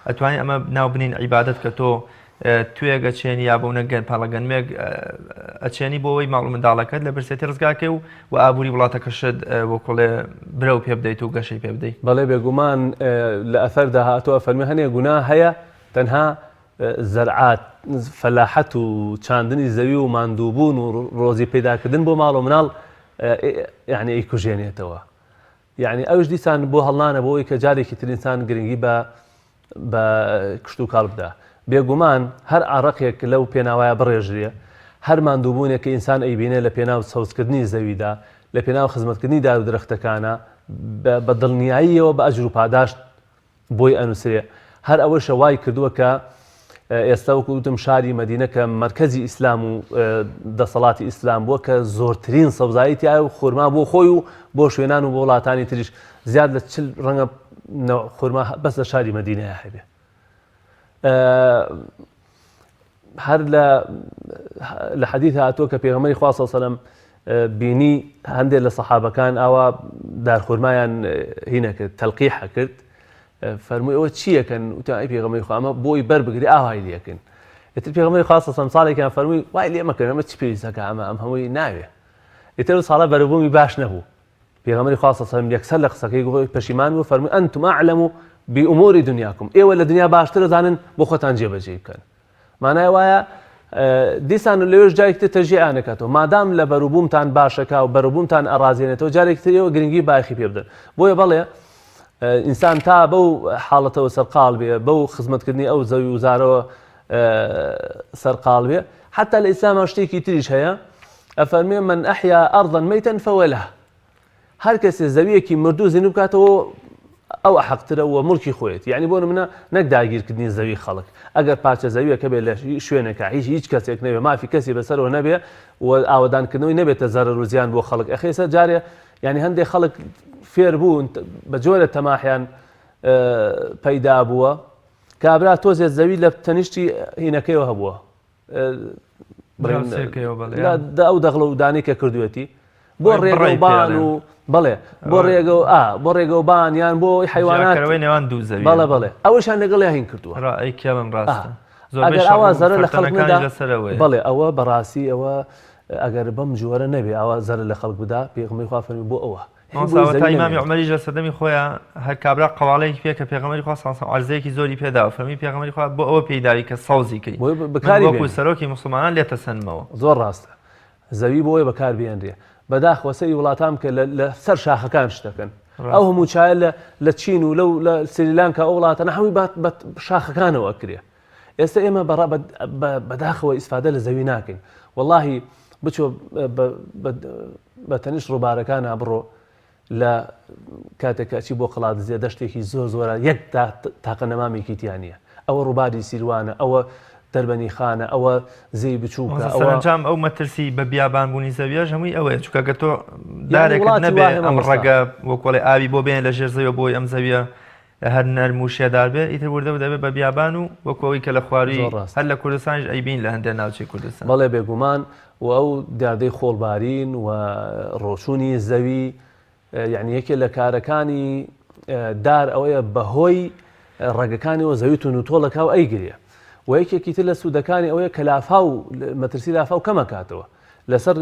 ئەتوانین ئەمە ناو بنین عیبادەت کە تۆ توێگ ئەچێنی یا بۆ منە گەن پاڵە گەنمێک ئەچێنی بۆ ئەوەی ماڵ و منداڵەکەت لە برسێتی ڕزگاکەی و و ئابووری وڵاتەکەشت وەکوڵێ برەو پێ بدەیت و گەشەی پێ بدەیت. بەڵێ بێگومان لە ئەثەردا هاتووە فەرمی هەنێ گوناه هەیە تەنها زەرعات، فەلاحەت و چاندنی زەوی و ماندووبوون و ڕۆزی پەیداکردن بۆ ماڵ و مناڵ یعنی ئەیکوژێنێتەوە. یعنی ئەوش دیسان بۆ هەڵنانە بۆ ئەوەی کە جارێکی تر ئینسان گرنگی بە بە کشتوکاڵ بدا. بێگومان هەر عەڕەقێک لەو پێناوایە بڕێژرێ، هەر ماندووبوونێک کە ئینسان ئەیبینێ لە پێناو سەوزکردنی زەویدا، لە پێناو خزمەتکردنی دار و درەختەکانا، بە دڵنیاییەوە بە ئەجر و پاداشت بۆی ئەنوسرێ هەر ئەوەشە وای کردووە کە ئێستا وەکو وتم شاری مەدینە کە مەرکەزی ئیسلام و دەسەڵاتی ئیسلام بووە کە زۆرترین سەوزایی تایە و خورما بۆ خۆی و بۆ شوێنان و بۆ وڵاتانی تریش زیاد لە چل ڕەنگە خورما بەس لە شاری مەدینەیە هەبێ هەر لە لە حەدیث هاتووە کە پێغەمبەری خوا صلی الله علیه و سلم بینی هەندێک لە سەحابەکان ئاوا دارخورمایان هینە کرد تەلقیحە کرد فەرمووی ئەوە چیەکەن وتیان ئەی پێغەمبەری خوا ئەمە بۆی بەر بگری ئاوای لێکن ئیتر پێغەمبەری خوا صلی الله علیه و سلم ساڵێکیان فەرمووی وای لێ مەکەن ئەمە چ پێویستەکە ئەمە ئەم هەمووی ناوێ ئیتر ئەو ساڵە بەروبوومی باش نەبوو پێغەمبەری خوا صلی الله علیه و سلم یەکسەر لە قسەکەی گۆی پەشیمان بوو فەرمووی انتم اعلم بامور دنیاکم ئێوە لە دنیا باشتر دەزانن بۆ خۆتان جێبەجێی بکەن مانای وایە دیسان لەوێش جارێکی تر تەشجیعیان ئەکاتەوە مادام لە بەروبوومتان باشەکا و بەروبوومتان ئەڕازێنێتەوە جارێکی تر ئێوە گرنگی بایەخی پێ بدەن بۆیە بەڵێ ئینسان تا بەو حاڵەتەوە سەرقاڵ بێ بەو خزمەتکردنی ئەو زەوی و زارەوە سەرقاڵ بێ حتا لە ئیسلاما شتێکی تریش هەیە ئەفەرمێ من ئەحیا ئەرضا مەیتا فەوەله هەر کەسێ زەویەکی مردوو زیندوو بکاتەوە ئەو ئەحەقترە و موڵکی خۆیەتی یعنی بۆ نمونە نەک داگیرکردنی زەوی خەڵک ئەگەر پارچە زەویەکە بێ لە شوێنێکە هیچ هیچ کەسێک نەبێ مافی کەسی بەسەرەوە نەبێ و ئاوەدانکردنەوەی نەبێتە زەرەر و زیان بۆ خەڵک ئەخێ سەر جارێ یعنی هەندێک خەڵک فێر بوون بە جۆرە تەماحیان پەیدا بووە کابرا تۆزێ زەوی لە تەنیشتی هینەکەیەوە هەبووە ئەو دەغڵ و دانەی کە کردوێتی بۆ ڕێگەوبان و بەڵێ بۆ ڕێگە و ئا بۆ ڕێگەوبان یان بۆ حیواناتەوەی نێوان دوو زەوی بەڵێ بەڵێ ئەوەشان لەگەڵ هین کردووە ڕای کێڵن ڕاستە ئەگەر ئەوە زەرە لە خەڵک لەسەرەوە بەڵێ ئەوە بەڕاستی ئەوە ئەگەر بەم جۆرە نەبێ ئەوە زەرە لە خەڵک بدا پێغەمبەری خوا فەرمی بۆ ئەوە مامۆستا وەتا ئیمامی عومەریش لە سەردەمی خۆیا هەر کابرا قەواڵەیەکی پێ کە پێغەمبەری خوا صلی الله عەرزەیەکی زۆری پێداوە فەرمی پێغەمبەری خوا بۆ ئەوە پێی داوی کە سەوزی کەی بۆی بەکاری وەکو سەرۆکی موسڵمانان لێت ئەسەنمەوە. زۆر ڕاستە زەوی بۆ ئەوەیە بەکار بهێنرێ بەداخەوە سەیری وڵاتان بکە لە لە سەر شاخەکان شتەکەن ئەو هەموو چایە لە لە چین و لەو لە سریلانکا ئەو وڵاتانە هەمووی بە بە شاخەکانەوە ئەکرێ ئێستا ئێمە بەڕا بەداخەوە ئیسفادە لە زەوی ناکەین وەڵاهی بچۆ بە تەنیشت ڕووبارەکانا بڕۆ لە کاتێک کە ئەچی بۆ قەڵادزێ دەشتێکی زۆر زۆرە یەک تاقە نەمامێکی تیا نییە ئەوە ڕووباری سیروانە ئەوە دەربەنیخانە، ئەوە زێی بچووکە، مامۆستا ئەوە. سەرەنجام ئەو مەترسی بە بیابان بوونی زەویەش هەمووی ئەوەیە چونکە گەر تۆ یانی دارێکت وڵاتی نەبێ وا هەیە ئەم مامۆستا. ڕەگە وەکۆڵێ ئاوی بۆ بێنێ لە ژێر زەویەوە بۆی ئەم زەویە هەر نەرم و شێدار بێ ئیتر وردە وردە ئەبێ بە بیابان و وەکو ئەوەی کە لە خوارووی زۆر ڕاستە. هەر لە کوردستانیش ئەیبین لە هەندێ ناوچەی کوردستان. بەڵێ بێگومان و ئەو دیاردەی خۆڵبارین و ڕۆچوونی زەوی یەعنی یەکێ لە کارەکانی دار ئەوەیە بەهۆی ڕەگەکانیەوە زەوی توندوتۆڵەکا و ئەیگرێ و یەکێکی تر لە سوودەکانی ئەوەیە کە لافاو مەترسی لافاو کەمەکاتەوە لەسەر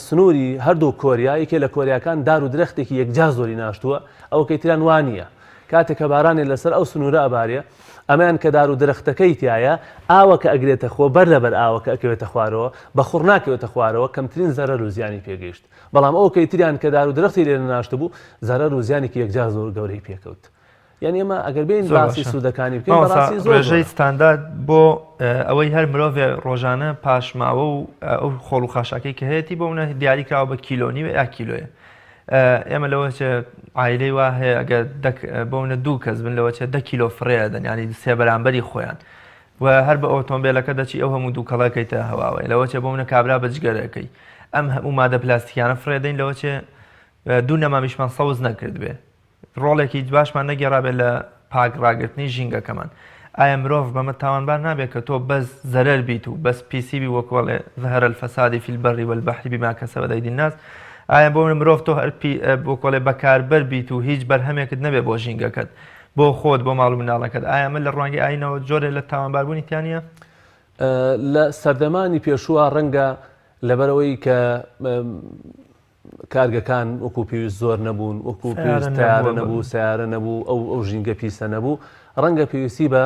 سنووری هەردوو کۆریا یەکێ لە کۆریاکان دار و درەختێکی یەکجار زۆری ناشتووە ئەوکەی تریان وانە کاتێک کە بارانێ لەسەر ئەو سنوورە ئەبارێ ئەمەیان کە دار و درەختەکەی تایە ئاوەکە ئەگرێتە خۆ بەر لەبەر ئاوەکە ئەکەوێتە خوارەوە بە خوڕ ناکەوێتە خوارەوە کەمترین زەرەر و زیانی پێگەیشت بەڵام ئەو کەی تریان کە دار و درەختی لێ نەناشتبوو زەرەر و زیانێکی یەکجار زۆر گەورەی پێکەوت. یانی ئێمە ئەگەر بێین زۆر باسی باشە. سوودەکانی بکەین مامۆستا بەڕاستی زۆر ڕێژەی زۆرە. ستاندارد بۆ ئەوەی هەر مرۆڤێ ڕۆژانە پاشماوە و ئەو خۆڵ و خاشاکەی کە هەیەتی بۆ منە دیاری کراوە بە کیلۆ نیوە یا کیلۆیە ئێمە لەوە چێ عایلەی وا هەیە ئەگەر بۆ منە دوو کەس بن لەوە چێ دە کیلۆ فڕێ دەن ینی سێ بەرامبەری خۆیان و هەر بە ئۆتۆمبێلەکە دەچی ئەو هەموو دووکەڵە کەیتە هەواوە لەوە چێ بۆ منە کابرا بە جگەرەکەی ئەم هەموو مادە پلاستیکانە فڕێدەین لەوە چێ دوو نەمامیشمان سەوز نەکردبێ ڕۆڵێکی باشمان نەگێڕابێت لە پاک ڕاگرتنی ژینگەکەمان. ئایا مرۆڤ بەمە تاوانبار نابێت کە تۆ بەس زەرەر بیت و بەس پیسی بی وەک وەڵێ ظهر الفساد فی البر والبحر بما کسبت ایدی الناس ئایا بۆ مرۆڤ تۆ هەر پی وەک وەڵێ بەکاربەر بیت و هیچ بەرهەمێکت نەبێ بۆ ژینگەکەت بۆ خۆت بۆ ماڵ و مناڵەکەت ئایا ئەمە لە ڕوانگەی ئاینەوە جۆرێ لە تاوانباربوونی تیا نییە؟ لە سەردەمانی پێشووە ڕەنگە لەبەرئەوەی کە کارگەکان وەکو پێویست زۆر نەبوون، وەکو پێویست تەیارە نەبوو، سەیارە نەبوو، ئەو ئەو ژینگە پیسە نەبوو، ڕەنگە پێویستی بە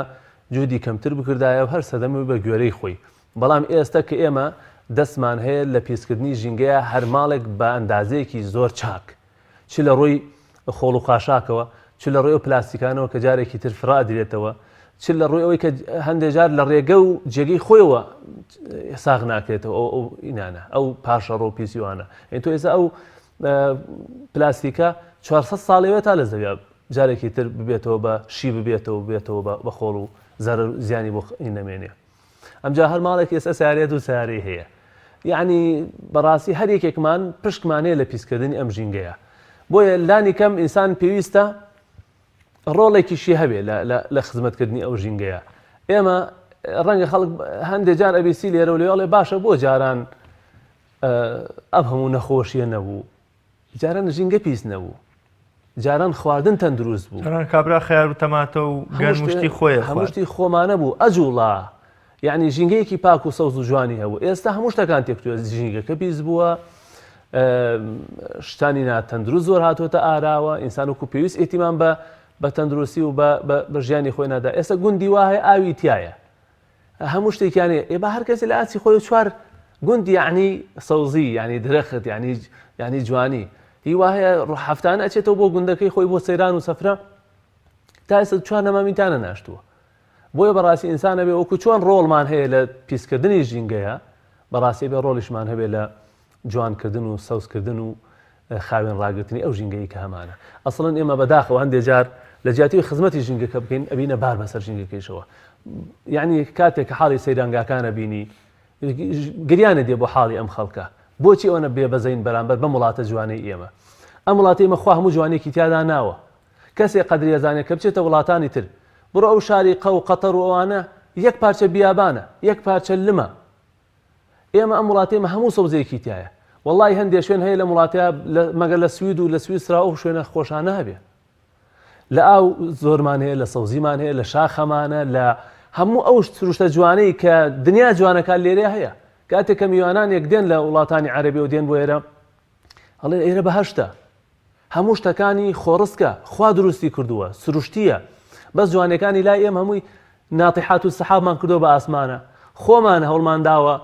جوهدی کەمتر بکردایە و هەر سەردەمە بە گوێرەی خۆی. بەڵام ئێستە کە ئێمە دەستمان هەیە لە پیسکردنی ژینگەیە هەر ماڵێک بە ئەندازەیەکی زۆر چاک چ لە ڕووی خۆڵ و خاشاکەوە، چ لە ڕووی ئەو پلاستیکانەوە کە جارێکی تر فڕە ئەدرێتەوە، چ لە ڕووی ئەوەی کە هەندێ جار لە ڕێگە و جێگەی خۆیەوە ساغ ناکرێتەوە ئەو ئەو ئینانە ئەو پاشەڕۆ و پیسیوانە یعنی تۆ ئێستا ئەو پلاستیکە 400 ساڵێوە تا لە زەویا جارێکی تر ببێتەوە بە شی ببێتەوە ببێتەوە بە خۆڵ و زەرەر زیانی بۆ نەمێنێ ئەمجا هەر ماڵێک ئێستا سیارەیە دوو سیارەی هەیە یعنی بەڕاستی هەر یەکێکمان پشکمان هەیە لە پیسکردنی ئەم ژینگەیە بۆیە لانی کەم ئینسان پێویستە ڕۆڵێکیشی هەبێ لە خزمەتکردنی ئەو ژینگەیە ئێمە ڕەنگە خەڵک هەندێک جار ئەبیسی لێرە و لێڵێ باشە بۆ جاران ئەم هەموو نەخۆشیە نەبوو جاران ژینگە پیس نەبوو. جاران خواردن تەندروست بوو. جاران کابرا خەیار و تەماتە و گەرم و شتی خۆی ئەخوارد. هەموو شتی خۆمانە بوو. ئەجوڵا. یەعنی ژینگەیەکی پاک و سەوز و جوانی هەبوو. ئێستا هەموو شتەکان تێکچووە. ژینگەکە پیس بووە. شتانی ناتەندروست زۆر هاتووەتە ئاراوە. ئینسان وەکو پێویست ئیهتیمام بە بە تەندروستی و بە بە ژیانی خۆی نادا. ئێستا گوندی وا هەیە ئاوی تیایە. هەموو شتێکیان هەیە ئێ با هەر کەسێ لە ئاستی خۆی چوار گوند یعنی سەوزی یعنی درەخت یعنی یعنی جوانی هیوا هەیە هەفتانە ئەچێتەوە بۆ گوندەکەی خۆی بۆ سەیران و سەفرە تا ئێستا چوار نەمامی تا نەناشتووە بۆیە بەڕاستی ئینسان ئەبێ وەکو چۆن ڕۆڵمان هەیە لە پیسکردنی ژینگەیە بەڕاستی بێ ڕۆڵیشمان هەبێ لە جوانکردن و سەوزکردن و خاوێن ڕاگرتنی ئەو ژینگەی کە هەمانە. ئەسڵەن ئێمە بەداخەوە هەندێ جار لە جیاتی ئەوەی خزمەتی ژینگەکە بکەین ئەبینە بار بەسەر ژینگەکەیشەوە. یعنی کاتێک کە حاڵی سەیرانگاکان ئەبینی گریانە دێ بۆ حاڵی ئەم خەڵکە. بۆچی ئەوەنە بێبەزەین بەرامبەر بەم وڵاتە جوانەی ئێمە؟ ئەم وڵاتەی ئێمە خوا هەموو جوانیەکی تیادا ناوە. کەسێ قەدری ئەزانێ کە بچێتە وڵاتانی تر. بڕۆ ئەو شاری قە و قەتەر و ئەوانە یەک پارچە بیابانە، یەک پارچە لمە. ئێمە ئەم وڵاتەی ئێمە هەموو سەوزەیەکی تیایە وەڵی هەندێ شوێن هەیە لەم وڵاتەیە مەگەر لە سوید و لە سویسرا ئەو شوێنە خۆشانە هەبێ لە ئاو زۆرمان هەیە لە سەوزیمان هەیە لە شاخەمانە لە هەموو ئەو سروشتە جوانەی کە دنیا جوانەکان لێرە هەیە کاتێک کە میوانانێک دێن لە وڵاتانی عەربی و دێن بۆ ئێرە ئەڵێ ئێرە بەهشتە هەموو شتەکانی خۆڕسکە خوا دروستی کردووە سروشتیە بەس جوانیەکانی لای ئێمە هەمووی ناطحات و سحابمان کردووە بە ئاسمانە خۆمان هەوڵمان داوە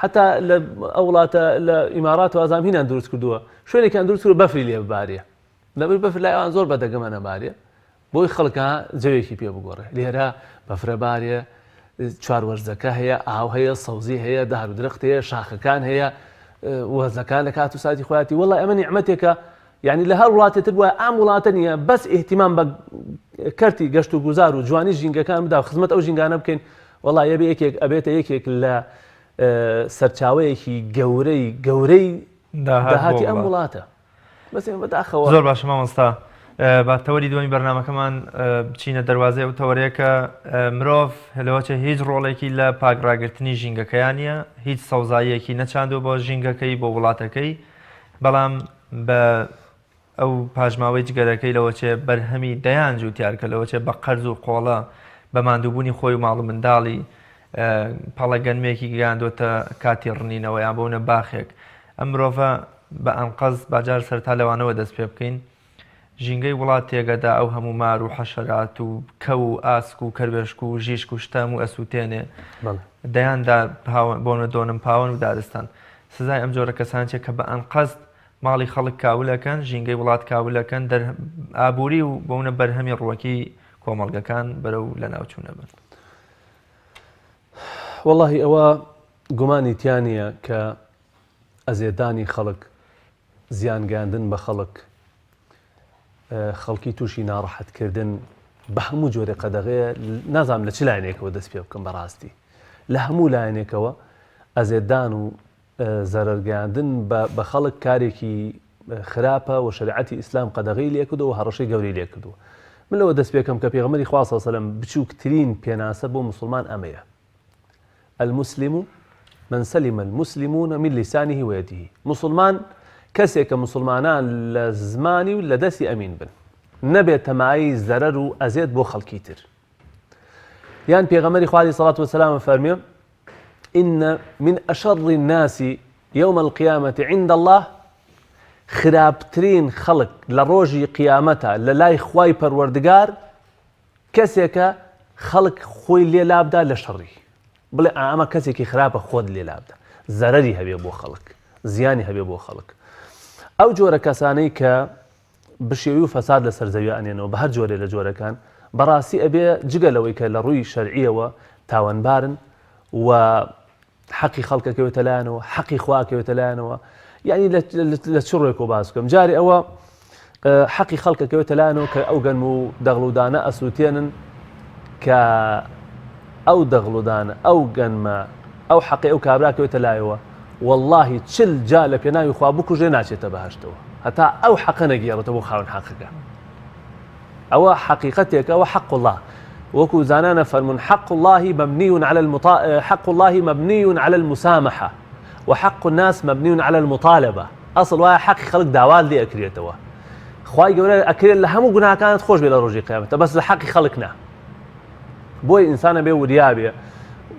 حتا لە ئەو وڵاتە لە ئیمارات و ئازام هینان دروست کردووە شوێنێکیان دروست کردووە بەفری لێ ببارێ لەبەر بەفر لای ئەوان زۆر بە دەگەمەنە بارێ بۆی خەڵکە جەوێکی پێ بگۆڕێ لێرە بەفرە بارێ چوار وەرزەکە هەیە ئاو هەیە سەوزی هەیە دار و درەخت هەیە شاخەکان هەیە وەرزەکان لە کات و ساتی خۆیاتی وەڵا ئەمە نیعمەتێکە یعنی لە هەر وڵاتێ تر وایە ئەم وڵاتە نییە بەس ئیهتیمام بە کەرتی گەشت و گوزار و جوانی ژینگەکان بدا و خزمەت ئەو ژینگانە بکەین. وەڵا یەبێ یەکێک ئەبێتە یەکێک لە سەرچاوەیەکی گەورەی گەورەی داهاتی ئەم وڵاتە بەس بەداخەوە. زۆر باشە مامۆستا با تەوەری دووەمی بەرنامەکەمان بچینە دەروازەی ئەو تەوەرەیە کە مرۆڤ لەوەچە هیچ ڕۆڵێکی لە پاک ڕاگرتنی ژینگەکەیان نییە هیچ سەوزاییەکی نەچاندووە بۆ ژینگەکەی بۆ وڵاتەکەی بەڵام بە ئەو پاشماوەی جگەرەکەی لەوەچێ بەرهەمی دەیان جووتیار کە لەوەچێ بە قەرز و قۆڵە بە ماندووبوونی خۆی و ماڵ و منداڵی پەڵە گەنمێکی گەیاندۆتە کاتی ڕنینەوە یان بۆونە باخێک ئەم مرۆڤە بە ئەنقەست با جار سەرەتا لەوانەوە دەست پێ بکەین ژینگەی وڵات تێگەدا ئەو هەموو مار و حەشەرات و کەو و ئاسک و کەروێشک و ژیشک و شتە هەموو ئەسووتێنێ دەیان دار بۆنە دۆنم پاوەن و دارستان سزای ئەم جۆرە کەسان چیە کە بە ئەنقەست ماڵی خەڵک کاول ئەکەن، ژینگەی وڵات کاول ئەکەن، دەر ئابووری و بۆونە بەرهەمی ڕووەکی کۆمەڵگەکان بەرەو لەناوچوون ئەبەن. وەڵاهی ئەوە گومانی تیا نییە کە ئەزێتدانی خەڵک، زیان گەیاندن بە خەڵک، خەڵکی تووشی ناڕەحەتکردن بە هەموو جۆرێ قەدەغەیە، نازانم لە چ لایەنێکەوە دەست پێ بکەم بەڕاستی لە هەموو لایەنێکەوە ئەزێتدان و زەرەر گەیاندن بە خەڵک کارێکی خراپە و شەریعەتی ئیسلام قەدەغەی لێکردووە و هەڕەشەی گەورەی لێکردووە. من لەوە دەست پێکەم کە پێغەمبەری خوا صلی اللە علیه و سلم بچووکترین پێناسە بۆ موسڵمان ئەمەیە المسلم من سلم المسلمون من لسانه ويده موسڵمان کەسێکە موسڵمانان لە زمانی و لە دەستی ئەمین بن نەبێتە مایەی زەرەر و ئەزێت بۆ خەڵکی تر یان پێغەمبەری خوا علیه الصلاة والسلام فەرمێ ان من اشر الناس یوم القیامە عند اللە خراپترین خەڵک لە ڕۆژی قیامەتە لە لای خوای پەروەردگار کەسێکە خەڵک خۆی لێ لابدا لە شەڕی بڵێ ئامە کەسێکی خراپە خۆت لێ لابدا زەرەری هەبێ بۆ خەڵک زیانی هەبێ بۆ خەڵک ئەو جۆرە کەسانەی کە بشێوی و فەساد لەسەر زەویا ئەنێنەوە بە هەر جۆرێ لە جۆرەکان، بەڕاستی ئەبێ جگە لەوەی کە لە ڕووی شەرعیەوە تاوانبارن و حەقی خەڵک ئەکەوێتە لایانەوە، حەقی خوا ئەکەوێتە لایانەوە، یعنی لە چ ڕووێکەوە باس بکەم جارێ ئەوە حەقی خەڵک ئەکەوێتە لایانەوە کە ئەو گەنم و دەغڵودانە ئەسووتێنن کە ئەو دەغڵودانە ئەو گەنمە ئەو حەقی ئەو کابرا کەوێتە لایەوە وەڵاهی چل جا لە پێناوی خوا بکوژێ ناچێتە بەهەشتەوە هەتا ئەو حەقە نەگێڕێتەوە بۆ خاوەن حەقەکە ئەوە حەقیقەتێکە ئەوە حەق الله وەکو زانانە فەرمونون حق الله مبني على المطا... حق الله مبني على المسامحة وحق الناس مبني على المطالبة ئەسڵ وایە حەقی خەڵک داوات لێ ئەکرێتەوە خوای گەورە ئەکرێت لە هەموو گوناکانت خۆش بێ لە ڕۆژی قیامەتە بەس لە حەقی خەڵک نا بۆیە ئینسانە بێ وریا بێ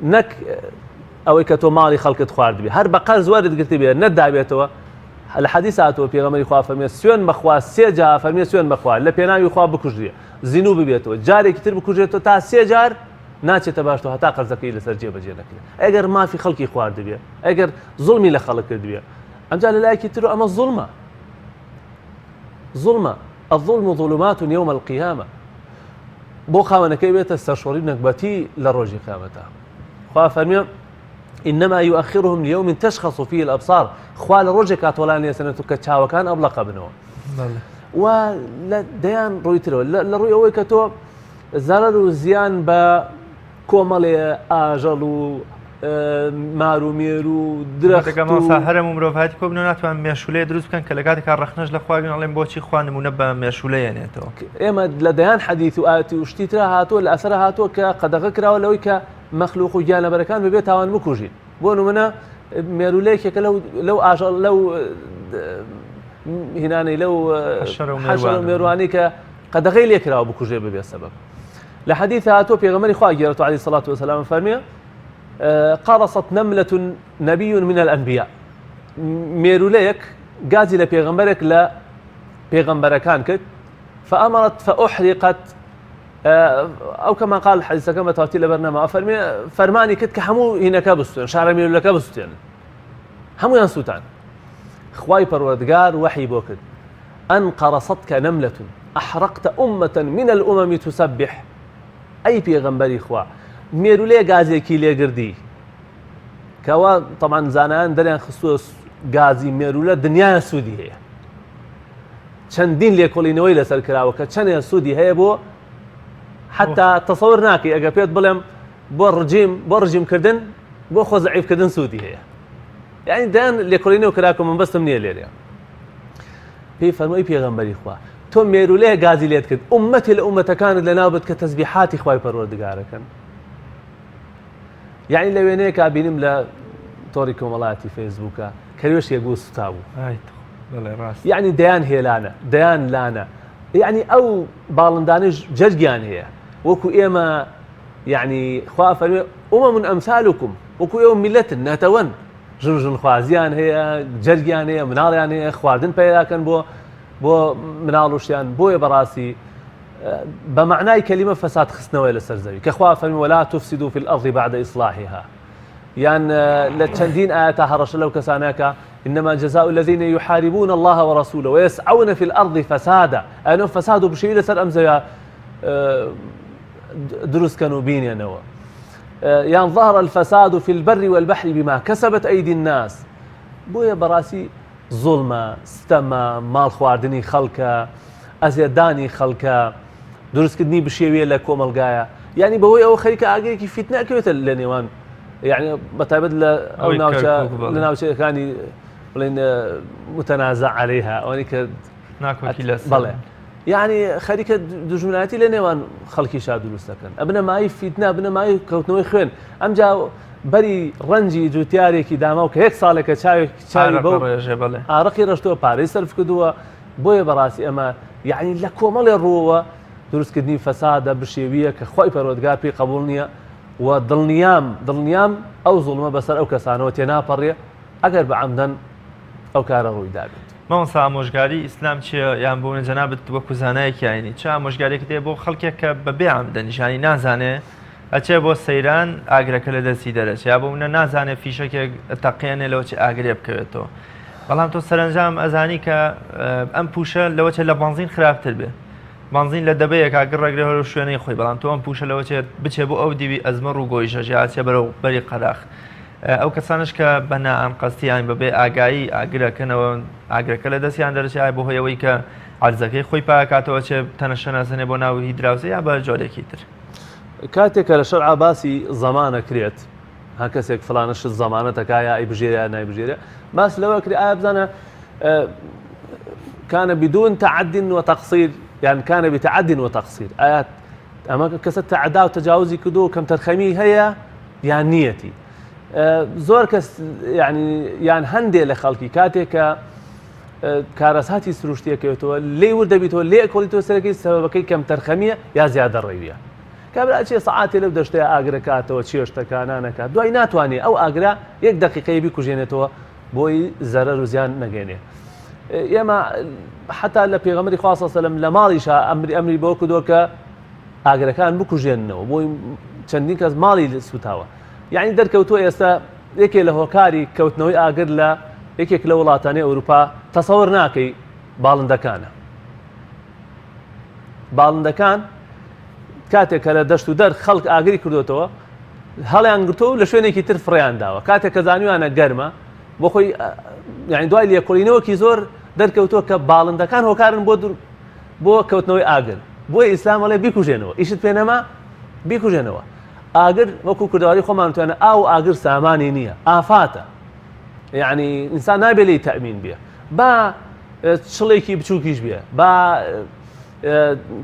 نەک ئەوەی کە تۆ ماڵی خەڵکت خواردبێ هەر بە قەرز وەرت گرتبێ نەدابێتەوە لە حەدیث هاتووە پێغەمبەری خوا فەرمیێ سوێن بەخوا سێ جا فەرمیێ سوێن بەخوا لە پێناوی خوا بکوژرێ زینوو ببێتەوە جارێکی تر بکوژێتەوە تا سێ جار ناچێتە باشتەوە هەتا قەرزەکەی لەسەر جێبەجێ نەکرێت ئەگەر مافی خەڵکی خواردبێ ئەگەر زوڵمی لە خەڵک کردبێ ئەمجا لە لایەکی تر ئەمە زوڵمە زوڵمە الظلم ظلمات يوم القيامة بۆ خاوەنەکەی بێتە سەرشۆڕی نەگبەتی لە ڕۆژی قیامەتا خوا فەرمی إنما يؤخرهم ليوم تشخص فيه الأبصار خوا لە ڕۆژێک کاتۆلان لێسەنێت و کە چاوەکان ئەبڵەقە بنەوە و لە دەیان ڕووی ترەوە لە ڕووی ئەوەی کە تۆ زەرەر و زیان بە کۆمەڵێ ئاژەڵ و مار و مێر و درەخت و مامۆستا هەرەم و مرۆڤایەتی کۆبنەوە ناتوان مێشولەیە دروست بکەن کە لە کاتێکا ڕەخنەش لە خوا گرن ئەڵێن بۆچی خوا نمونە بە مێشولە یەنێتەوە. ئێمە لە دەیان حەدیث و ئایەت و شتی ترا هاتووە لە ئەسەرا هاتووە کە قەدەغە کراوە لەوەی کە مەخلوق و گیانلەبەرەکان بەبێ تاوان بکوژین بۆ نمونە مێرولە یەکێکە لەو لەو ئاژەڵ لەو هینانەی لەو حەشەرە و حەشەرە و مێروانە. مێروانەی کە قەدەغەی لێ کراوە بکوژێ بەبێ سەبەب لە حەدیث هاتووە پێغەمبەری خوا گێڕێتەوە عەلەیهی سەڵات وەسەلام فەرمووی قرصت نملة نبي من الأنبياء مێرولەیەک گازی لە پێغەمبەرێک لە پێغەمبەرەکان کرد فأمرت فأحرقت ئەو کەما قال حەدیثەکە بە تەواوەتی لەبەر نەما فەرمی فەرمانی کرد کە هەموو هینەکە بسوێن شارە مێرولەکە بسوێن هەمویان سووتان خوای پەروەردگار وەحی بۆ کرد أن قرصتك نملة أحرقت أمة من الأمم تسبح ئەی پێغەمبەری خوا مێرولەیە گازێکی لێگردی کەوا تەمان زانایان دەریان خستووە گازی مێرولە دنیاە سوودی هەیە چەندین لێکۆڵینەوەی لەسەر کراوە کە چەندێ سوودی هەیە بۆ حتا تەسەور ناکەی ئەگە پێت بڵێم بۆ ڕجیم بۆ ڕژیمکردن بۆ خۆ زەعیفکردن سوودی هەیە یعنی دەیان لێکۆڵینەوە کرا کە مەبەستم نییە لێرە پێی فەرمووی پێغەمبەری خوا تۆ مێرولەیە گازی لێت کرد ئومەتی لە ئومەتەکانت لەناو بت کە تەزبیحاتی خوای پەروەردگارەکەن یعنی لە وێنەیەکا بینیم لە تۆڕی کۆمەڵایەتی فەیسبووکە کەروێشکێک بوو سوتا بوو یعنی دەیان هێلانە دەیان لانە یعنی ئەو باڵندانش جەرگیان هەیە وەکو ئێمە یعنی خوا فەرمێ ئومە ئەمثالکم وەکو ئێوە میلەتن نەتەوەن ژن ژنخوازیان هەیە جەرگیان هەیە مناڵیان هەیە خواردن پەیداکەن بۆ بۆ مناڵ و شتیان بۆیە بەڕاستی بە مەعنای کەلیمە فەساد خستنەوەی لەسەر زەوی کە خوا فەرمی ولا تفسدوا في الأرض بعد إصلاحها یان لە چەندین ئاەتا هەڕەشە لەو کەسانەکە إنما جزاء الذين يحاربون الله ورسوله ويسعون في الأرض فسادا ئەنۆ فەساد و بشێوی لەسەر ئەم زەویا دروستکەن و بینێنەوە یان ظهر الفساد في البر والبحر بما كسبت أيدي الناس بۆیە بەڕاستی زوڵمە، ستەمە، ماڵ خواردنی خەڵکە، ئەزیەتدانی خەڵکە، دروستکردنی بشێویە لە کۆمەڵگایە، یانی بەهۆی ئەوە خەریکە ئاگرێکی فیتنە ئەکەوێتە لە نێوان یعنی بەتایبەت لە ئەو ناوچە لە ناوچەکانی بڵێن متنازع عليها ئەوەی کە ناکۆکی لەسەر بەڵێ یعنی خەریکە دوژمنایەتی لە نێوان خەڵکی شا دروست دەکەن ئەبنە مای فیتنا بنە مای کەوتنەوەی خوێن ئەمجا بەری ڕەنجی جوتیارێکی داماو کە یەک ساڵێکە چاوێک چاوی بەو ڕێژێ بەڵێ ئارەقی ڕشتووە پارەی سەرف کردووە بۆیە بەڕاستی ئەمە یعنی لە کۆمەڵێ ڕووەوە دروستکردنی فەسادە بشێویە کە خۆی پەروەردگار پێی قبول نییە و دڵنیام دڵنیام ئەو زوڵمە بەسەر ئەو کەسانەوە تێناپەڕێ ئەگەر بە عەمدەن ئەو کارە ڕووی دابێت. مامۆستا ئامۆژگاری ئیسلام چیە یان بۆ منە جەنابت وەکو زانایەکی ئاینی چ ئامۆژگاریەکت هەیە بۆ خەڵکێک کە بە بێ عەمدەنیش یانی نازانێ ئەچێ بۆ سەیران ئاگرەکە لە دەستی دەرەچێ یا بۆ منە نازانێ فیشەکێک تەقێنێ لەوە چی ئاگرێ بکەوێتەوە بەڵام تۆ سەرەنجام ئەزانی کە ئەم پوشە لەوە چێ لە بەنزین خراپتر بێ بەنزین لە دەبەیەکا گڕەگرێ هەرو شوێنەی خۆی بەڵام تۆ ئەم پوشە لەوە چێت بچێ بۆ ئەو دیوی ئەزمەڕ و گۆیژەش یا ئەچێ بەرەو بەری قەراخ ئەو کەسانەش کە بە نائەنقەستی یان بەبێ ئاگایی ئاگرەکەنەوە ئاگرەکە لە دەستیان دەرەچێ ئایا بەهۆی ئەوەی کە عەرزەکەی خۆی پاکاتەوە چێ تەنەشە نازنێ بۆ ناو هی دراوسێ یا بە جۆرێکی تر. کاتێک کە لە شەرعا باسی زەمانە کرێت هەر کەسێک فلانە شت زەمانەتەکا یا ئەیبژێرێ یا نایبژێرێ باس لەوە کرێ ئایا بزانە كان بدون تعد وتقصير یان كان بتعد وتقصير ئایا ئەمە کەسە تەعدا و تەجاوزی کردو کەم تەرخەمی هەیە یان نیەتی زۆر کەس یعنی یان هەندێ لە خەڵکی کاتێک کە کارەساتی سروشتیەکەوێتەوە لێ ور دەبیتەوە لێ کۆڵیتەوە سەرەکەی سەبەکەی کەم تەرخەمیە یا زیادە ڕێویە کابرا چێ سەعاتێ لەو دەشتەیە ئاگرەکاتەوە چێشتەکە نانەکات دوای ناتوانێت ئەو ئاگرا یەک دقیقەیە بیکوژێنێتەوە بۆی زەرەر و زیان نەگەێنێ ئێمە حتا لە پێغەمبەری خوا صلی سەلم لە ماڵیشا ئەمری ئەمری بۆ کردووە کە ئاگرەکان بکوژێننەوە بۆی چەندین کەس ماڵی سوتاوە یعنی دەرکەوتووە ئێستا یەکێ لە هۆکاری کەوتنەوەی ئاگر لە یەکێک لە وڵاتانی ئەوروپا تەسەور ناکەی باڵندەکانە باڵندەکان کاتێک کە لە دەشت و دەر خەڵک ئاگری کردوتەوە هەڵیان گرتووە و لە شوێنێکی تر فڕیان داوە کاتێک کە زانیوانە گەرمە بۆ خۆی یعنی دوای لێکۆڵینەوەکی زۆر دەرکەوتووە کە باڵندەکان هۆکارن بۆ بۆ کەوتنەوەی ئاگر بۆیە ئیسلام ئەڵێ بیکوژێنەوە ئیشت پێ نەما بیکوژێنەوە ئاگر وەکو کوردەواری خۆمان توانە ئاو ئاگر سامانی نییە ئافاتە یعنی ئینسان نابێ لێی تەئمین بێ با چڵێکی بچووکیش بێ با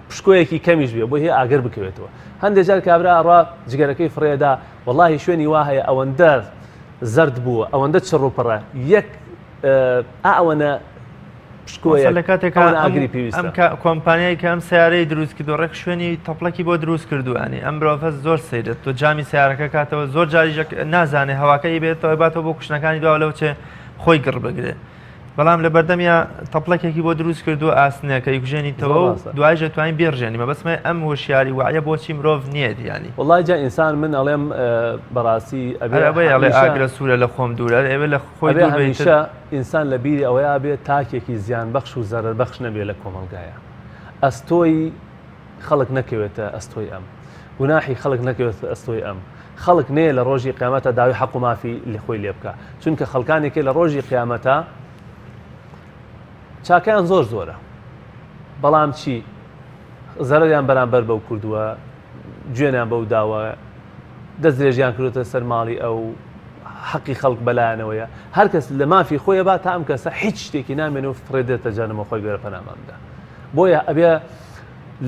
پشکۆیەکی کەمیش بێ بۆ هی ئاگر بکەوێتەوە هەندێک جار کابرا ئەڕا جگەرەکەی فڕێدا وەڵاهی شوێنی وا هەیە ئەوەندە زەرد بووە ئەوەندە چڕ و پڕە یەک ئەوەنە پشکۆیە لە کاتێک ئاگری پێویستە ئەم کۆمپانیای کە ئەم سیارەی دروست کردو ڕێک شوێنی تەپڵەکی بۆ دروست کردووانی ئەم مرۆڤە زۆر سەیرێت تۆ جامی سیارەکە کاتەوە زۆر جاریش نازانێ هەواکەی بێتەوە باتەوە بۆ کوشتنەکانی دواوە لەو چێ خۆی گڕ بگرێ. بەڵام لە بەردەمیا تەپڵەکێکی بۆ دروست کردو ئاسنێکە یکژێنیتەوە و دوایش دەتوانین بێڕژێنی مەبەستمە ئەم هۆشیاری وعیە بۆچی مرۆڤ نییە دیانی وڵای جا ئینسان من ئەڵێم بەڕاستی ئەبێ ئەڵێ ئاگرە سوورە لە خۆم دوورە ئێوە لە خۆی هەمیشە ئینسان لە بیری ئەوەیا بێت تاکێکی زیان بەخش و زەرەر بەخش نەبێت لە کۆمەڵگایا ئەستۆی خەڵک نەکەوێتە ئەستۆی ئەم گوناحی خەڵک نەکەوێتە ئەستۆی ئەم خەڵک نەیە لە ڕۆژی قیامەتە داوای حەق و مافی لە خۆی لێ بکە چونکە خەڵکانێکی لە ڕۆژی قیامەتە چاکیان زۆر زۆرە بەڵام چی زەرەریان بەرامبەر بەو کردووە جوێنیان بەو داوە. دەستدرێژیان کردوتە سەر ماڵی ئەو حەقی خەڵک بەلایەنەوەیە هەر کەس لە مافی خۆیە با تا ئەم کەسە هیچ شتێکی نامێنێ و فڕێدرێتە جەهەنەمەوە خوای گەورە پەنامان بدا بۆیە ئەبێ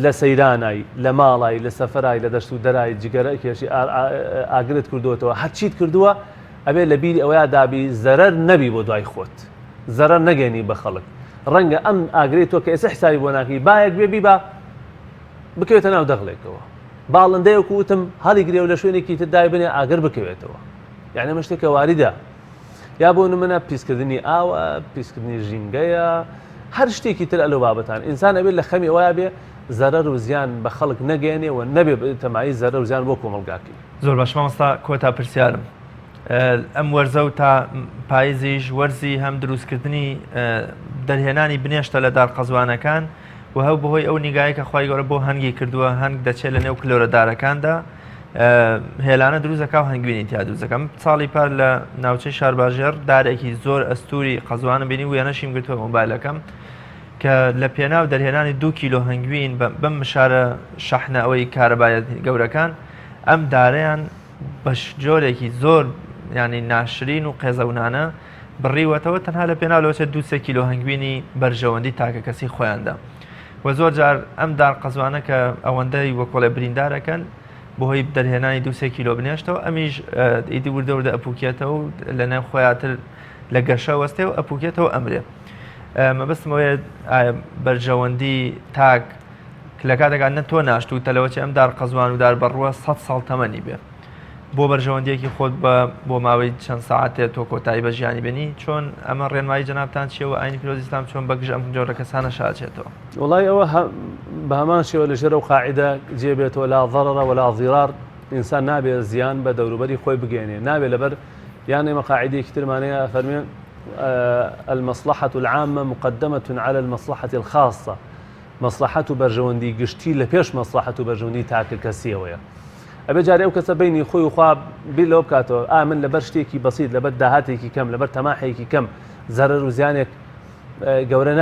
لە سەیرانای لە ماڵای لە سەفەرای لە دەشت و دەرای جگەرە کێشی ئاگرت کردوەتەوە هەرچیت کردووە ئەبێ لە بیری ئەوەیا دابی زەرەر نەبی بۆ دوای خۆت زەرەر نەگەێنی بە خەڵک ڕەنگە ئەم ئاگرەی تۆ کە ئێستا حسابی بۆ ناکەی بایەک بێ بیبا بکەوێتە ناو دەغلێکەوە باڵندەیەک وتم هەڵیگرێ و لە شوێنێکی تر دایبنێ ئاگر بکەوێتەوە یعنی ئەمە شتێکە واریدە یا بۆ نمونە پیسکردنی ئاوە پیسکردنی ژینگەیە هەر شتێکی تر ئەلو بابەتان ئینسان ئەبێت لە خەمی ئەوە بێ زەرەر و زیان بە خەڵک نەگەێنێ و نەبێ تەمایی زەرەر و زیان بۆ کۆمەڵگاکەی. زۆر باش مامۆستا کۆتا پرسیارم ئەم وەرزە و تا پایزیش وەرزی هەم دروستکردنی دەرهێنانی بنێشتە لە دار قەزوانەکان و هەو بەهۆی ئەو نیگایە کە خوای گەورە بۆ هەنگی کردووە هەنگ دەچێت لە نێو کلۆرە دارەکاندا هێلانە دروست دەکا و هەنگوینی تیا دروست دەکەم ساڵی پار لە ناوچەی شارباژێڕ دارێکی زۆر ئەستوری قەزوانم بینی وێنەشیم گرتووە مۆبایلەکەم کە لە پێناو دەرهێنانی دو کیلۆ هەنگوین بەم مشارە شەحنە ئەوەی کارەبایە گەورەکان ئەم دارەیان بە جۆرێکی زۆر ینی ناشرین و قێزەونانە بڕیوەتەوە تەنها لە پێناو لەوەچێت دو سێ کیلۆ هەنگوینی بەرژەوەندی تاکە کەسی خۆیاندا و زۆر جار ئەم دار قەزوانە کە ئەوەندەی وەکۆڵێ بریندارەکەن بۆهۆی دەرهێنانی دو سێ کیلۆ بنێشتەوە ئەمیش ئیدی وردە وردە ئەپوکێتەوە و لە نێو خۆیاتر لە گەشە وەستێ و ئەپوکێتەوە ئەمرێ مەبەستم ئەوەیە ئایا بەرژەوەندی تاک لە کاتێکا نە تۆ ناشتووتە لەوەچێ ئەم دار قەزوان و دار بەڕووە سە ساڵ تەمەنی بێ بۆ بەرژەوەندیەکی خۆت بە بۆ ماوەی چەند ساعتێ تۆ کۆتایی بە ژیانی بێنی چۆن ئەمە ڕێنمایی جەنابتان چیە و ئاینی پیرۆزی ئیسلام چۆن بە گژ ئەم جۆرە کەسانە شاچێتەوە؟ وڵی ئەوە بە هەمان شێوە لەژێر ئەو قاعدە جێ بێتەوە لا ضرر ولا ضرار ئینسان نابێ زیان بە دەوروبەری خۆی بگەێنێ نابێ لەبەر یان ئێمە قاعدەیەکی ترمان هەیە فەرمێ المصلحة العامة مقدمة على المصلحة الخاصة مەسڵەحەت و بەرژەوەندی گشتی لە پێش مەسڵەحەت و بەرژەوەندی تاکە کەسیەوەیە. ئەبێ جارێ ئەو کەسە بەینی خۆی و خوا بیر لەوە بکاتەوە ئا من لەبەر شتێکی بەسیت لەبەر داهاتێکی کەم لەبەر تەماحێکی کەم زەرەر و زیانێک گەورە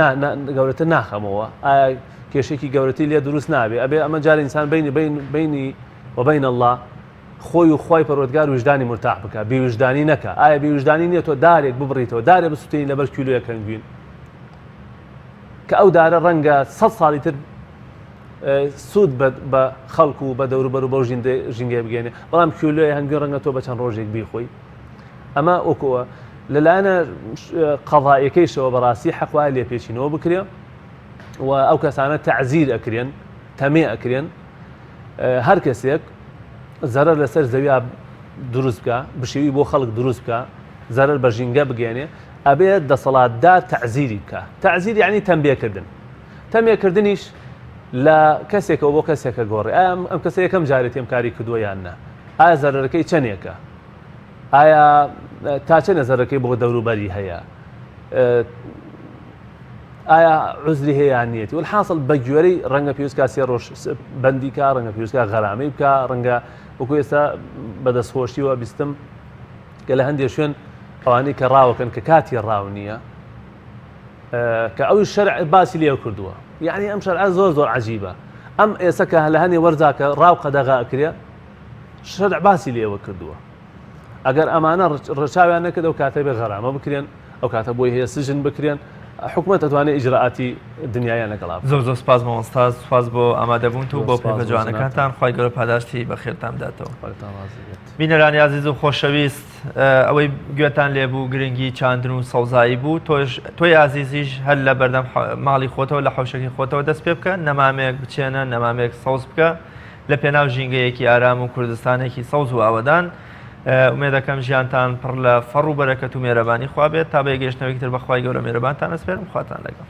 گەورەتر ناخەمەوە ئایا کێشێکی گەورەتی لێ دروست نابێ ئەبێ ئەمە جار ئینسان بینی بین بینی وبین الله خۆی و خوای پەروەردگار ویژدانی مورتاح بکا بێ ویژدانی نەکا ئایا بێ ویژدانی نیە تۆ دارێک ببڕیتەوە دارێ بسوتێنی لەبەر کیلۆیەک هەنگوین کە ئەو دارە ڕەنگە سە ساڵی تر سوود بە خەڵک و بە دەوروبەر و بەو ژینگەیە بگەێنێ بەڵام کیلۆی هەنگوین ڕەنگە تۆ بە چەند ڕۆژێک بیخۆی ئەمە وەکووە لەلایەنە قەضائیەکەیشەوە بەڕاستی حەق وایە لێپێچینەوە بکرێ و ئەو کەسانە تەعزیر ئەکرێن تەمێ ئەکرێن هەر کەسێک زەرەر لەسەر زەویا دروست بکە بشێوی بۆ خەڵک دروست بکە زەرەر بە ژینگە بگەێنێ ئەبێ دەسەڵاتدار تەعزیری بکە تەعزیر یعنی تەمبێکردن تەمێکردنیش لە کەسێکەوە بۆ کەسێکە گۆڕێ ئایا ئەم کەسە یەکەم جارێتی ئەم کاری کردووە یان نا ئایا زەرەرەکەی چەندێکە ئایا تا چەنە زەرەکەی بۆ دەوروبەری هەیە ئایا عوزری هەیە یان نیەتی والحاصل بە گوێرەی ڕەنگە پێویست کا سێ ڕۆژ بەندی کا ڕەنگە پێویست کا غەرامەی بکا ڕەنگە وەکو ئێستا بەدەستخۆشیوە بیستم کە لە هەندێک شوێن ئەوانەی کە ڕاوەکەن کە کاتی ڕاو نییە کە ئەو شەرع باسی لێ کردووە یعنی ئەم شەرع زۆر زۆر عجیبە ئەم ئێستا کە لە هەنێ وەرزا کە ڕاو قەدەغا ئەکرێ شەرع باسی لێوە کردووە ئەگەر ئەمانە ڕەچاویان نەکرد ئەو کاتە بێ غەرامە بکرێن ئەو کاتە بۆی هەیە سجن بکرێن حکومەت ئەتوانێت ئیجرائاتی دنیایان لەگەڵا بکات. زۆر زۆر سپاس مامۆستا سپاس بۆ ئامادەبوونت و بۆ پەیڤە جوانەکانتان خوای گەورە پاداشتی بەخێرتان بداتەوە. خواتان ڕازی بێت. بینەرانی ئازیز و خۆشەویست ئەوەی گوێتان لێبوو گرنگی چاندن و سەوزایی بوو تۆش تۆی ئازیزیش هەر لە بەردەم ماڵی خۆتەوە لە حەوشەکەی خۆتەوە دەست پێ بکە نەمامێک بچێنە نەمامێک سەوز بکە لە پێناو ژینگەیەکی ئارام و کوردستانێکی سەوز و ئاوەدان. ئومێدەکەم ژیانتان پڕ لە فەڕ و بەرەکەت و مێرەبانی خوا بێت تا بە یەکگەیشتنەوەیەکی تر بە خوای گەورە مێرەبانتان ئەسپێرم خواتان لەگەڵ.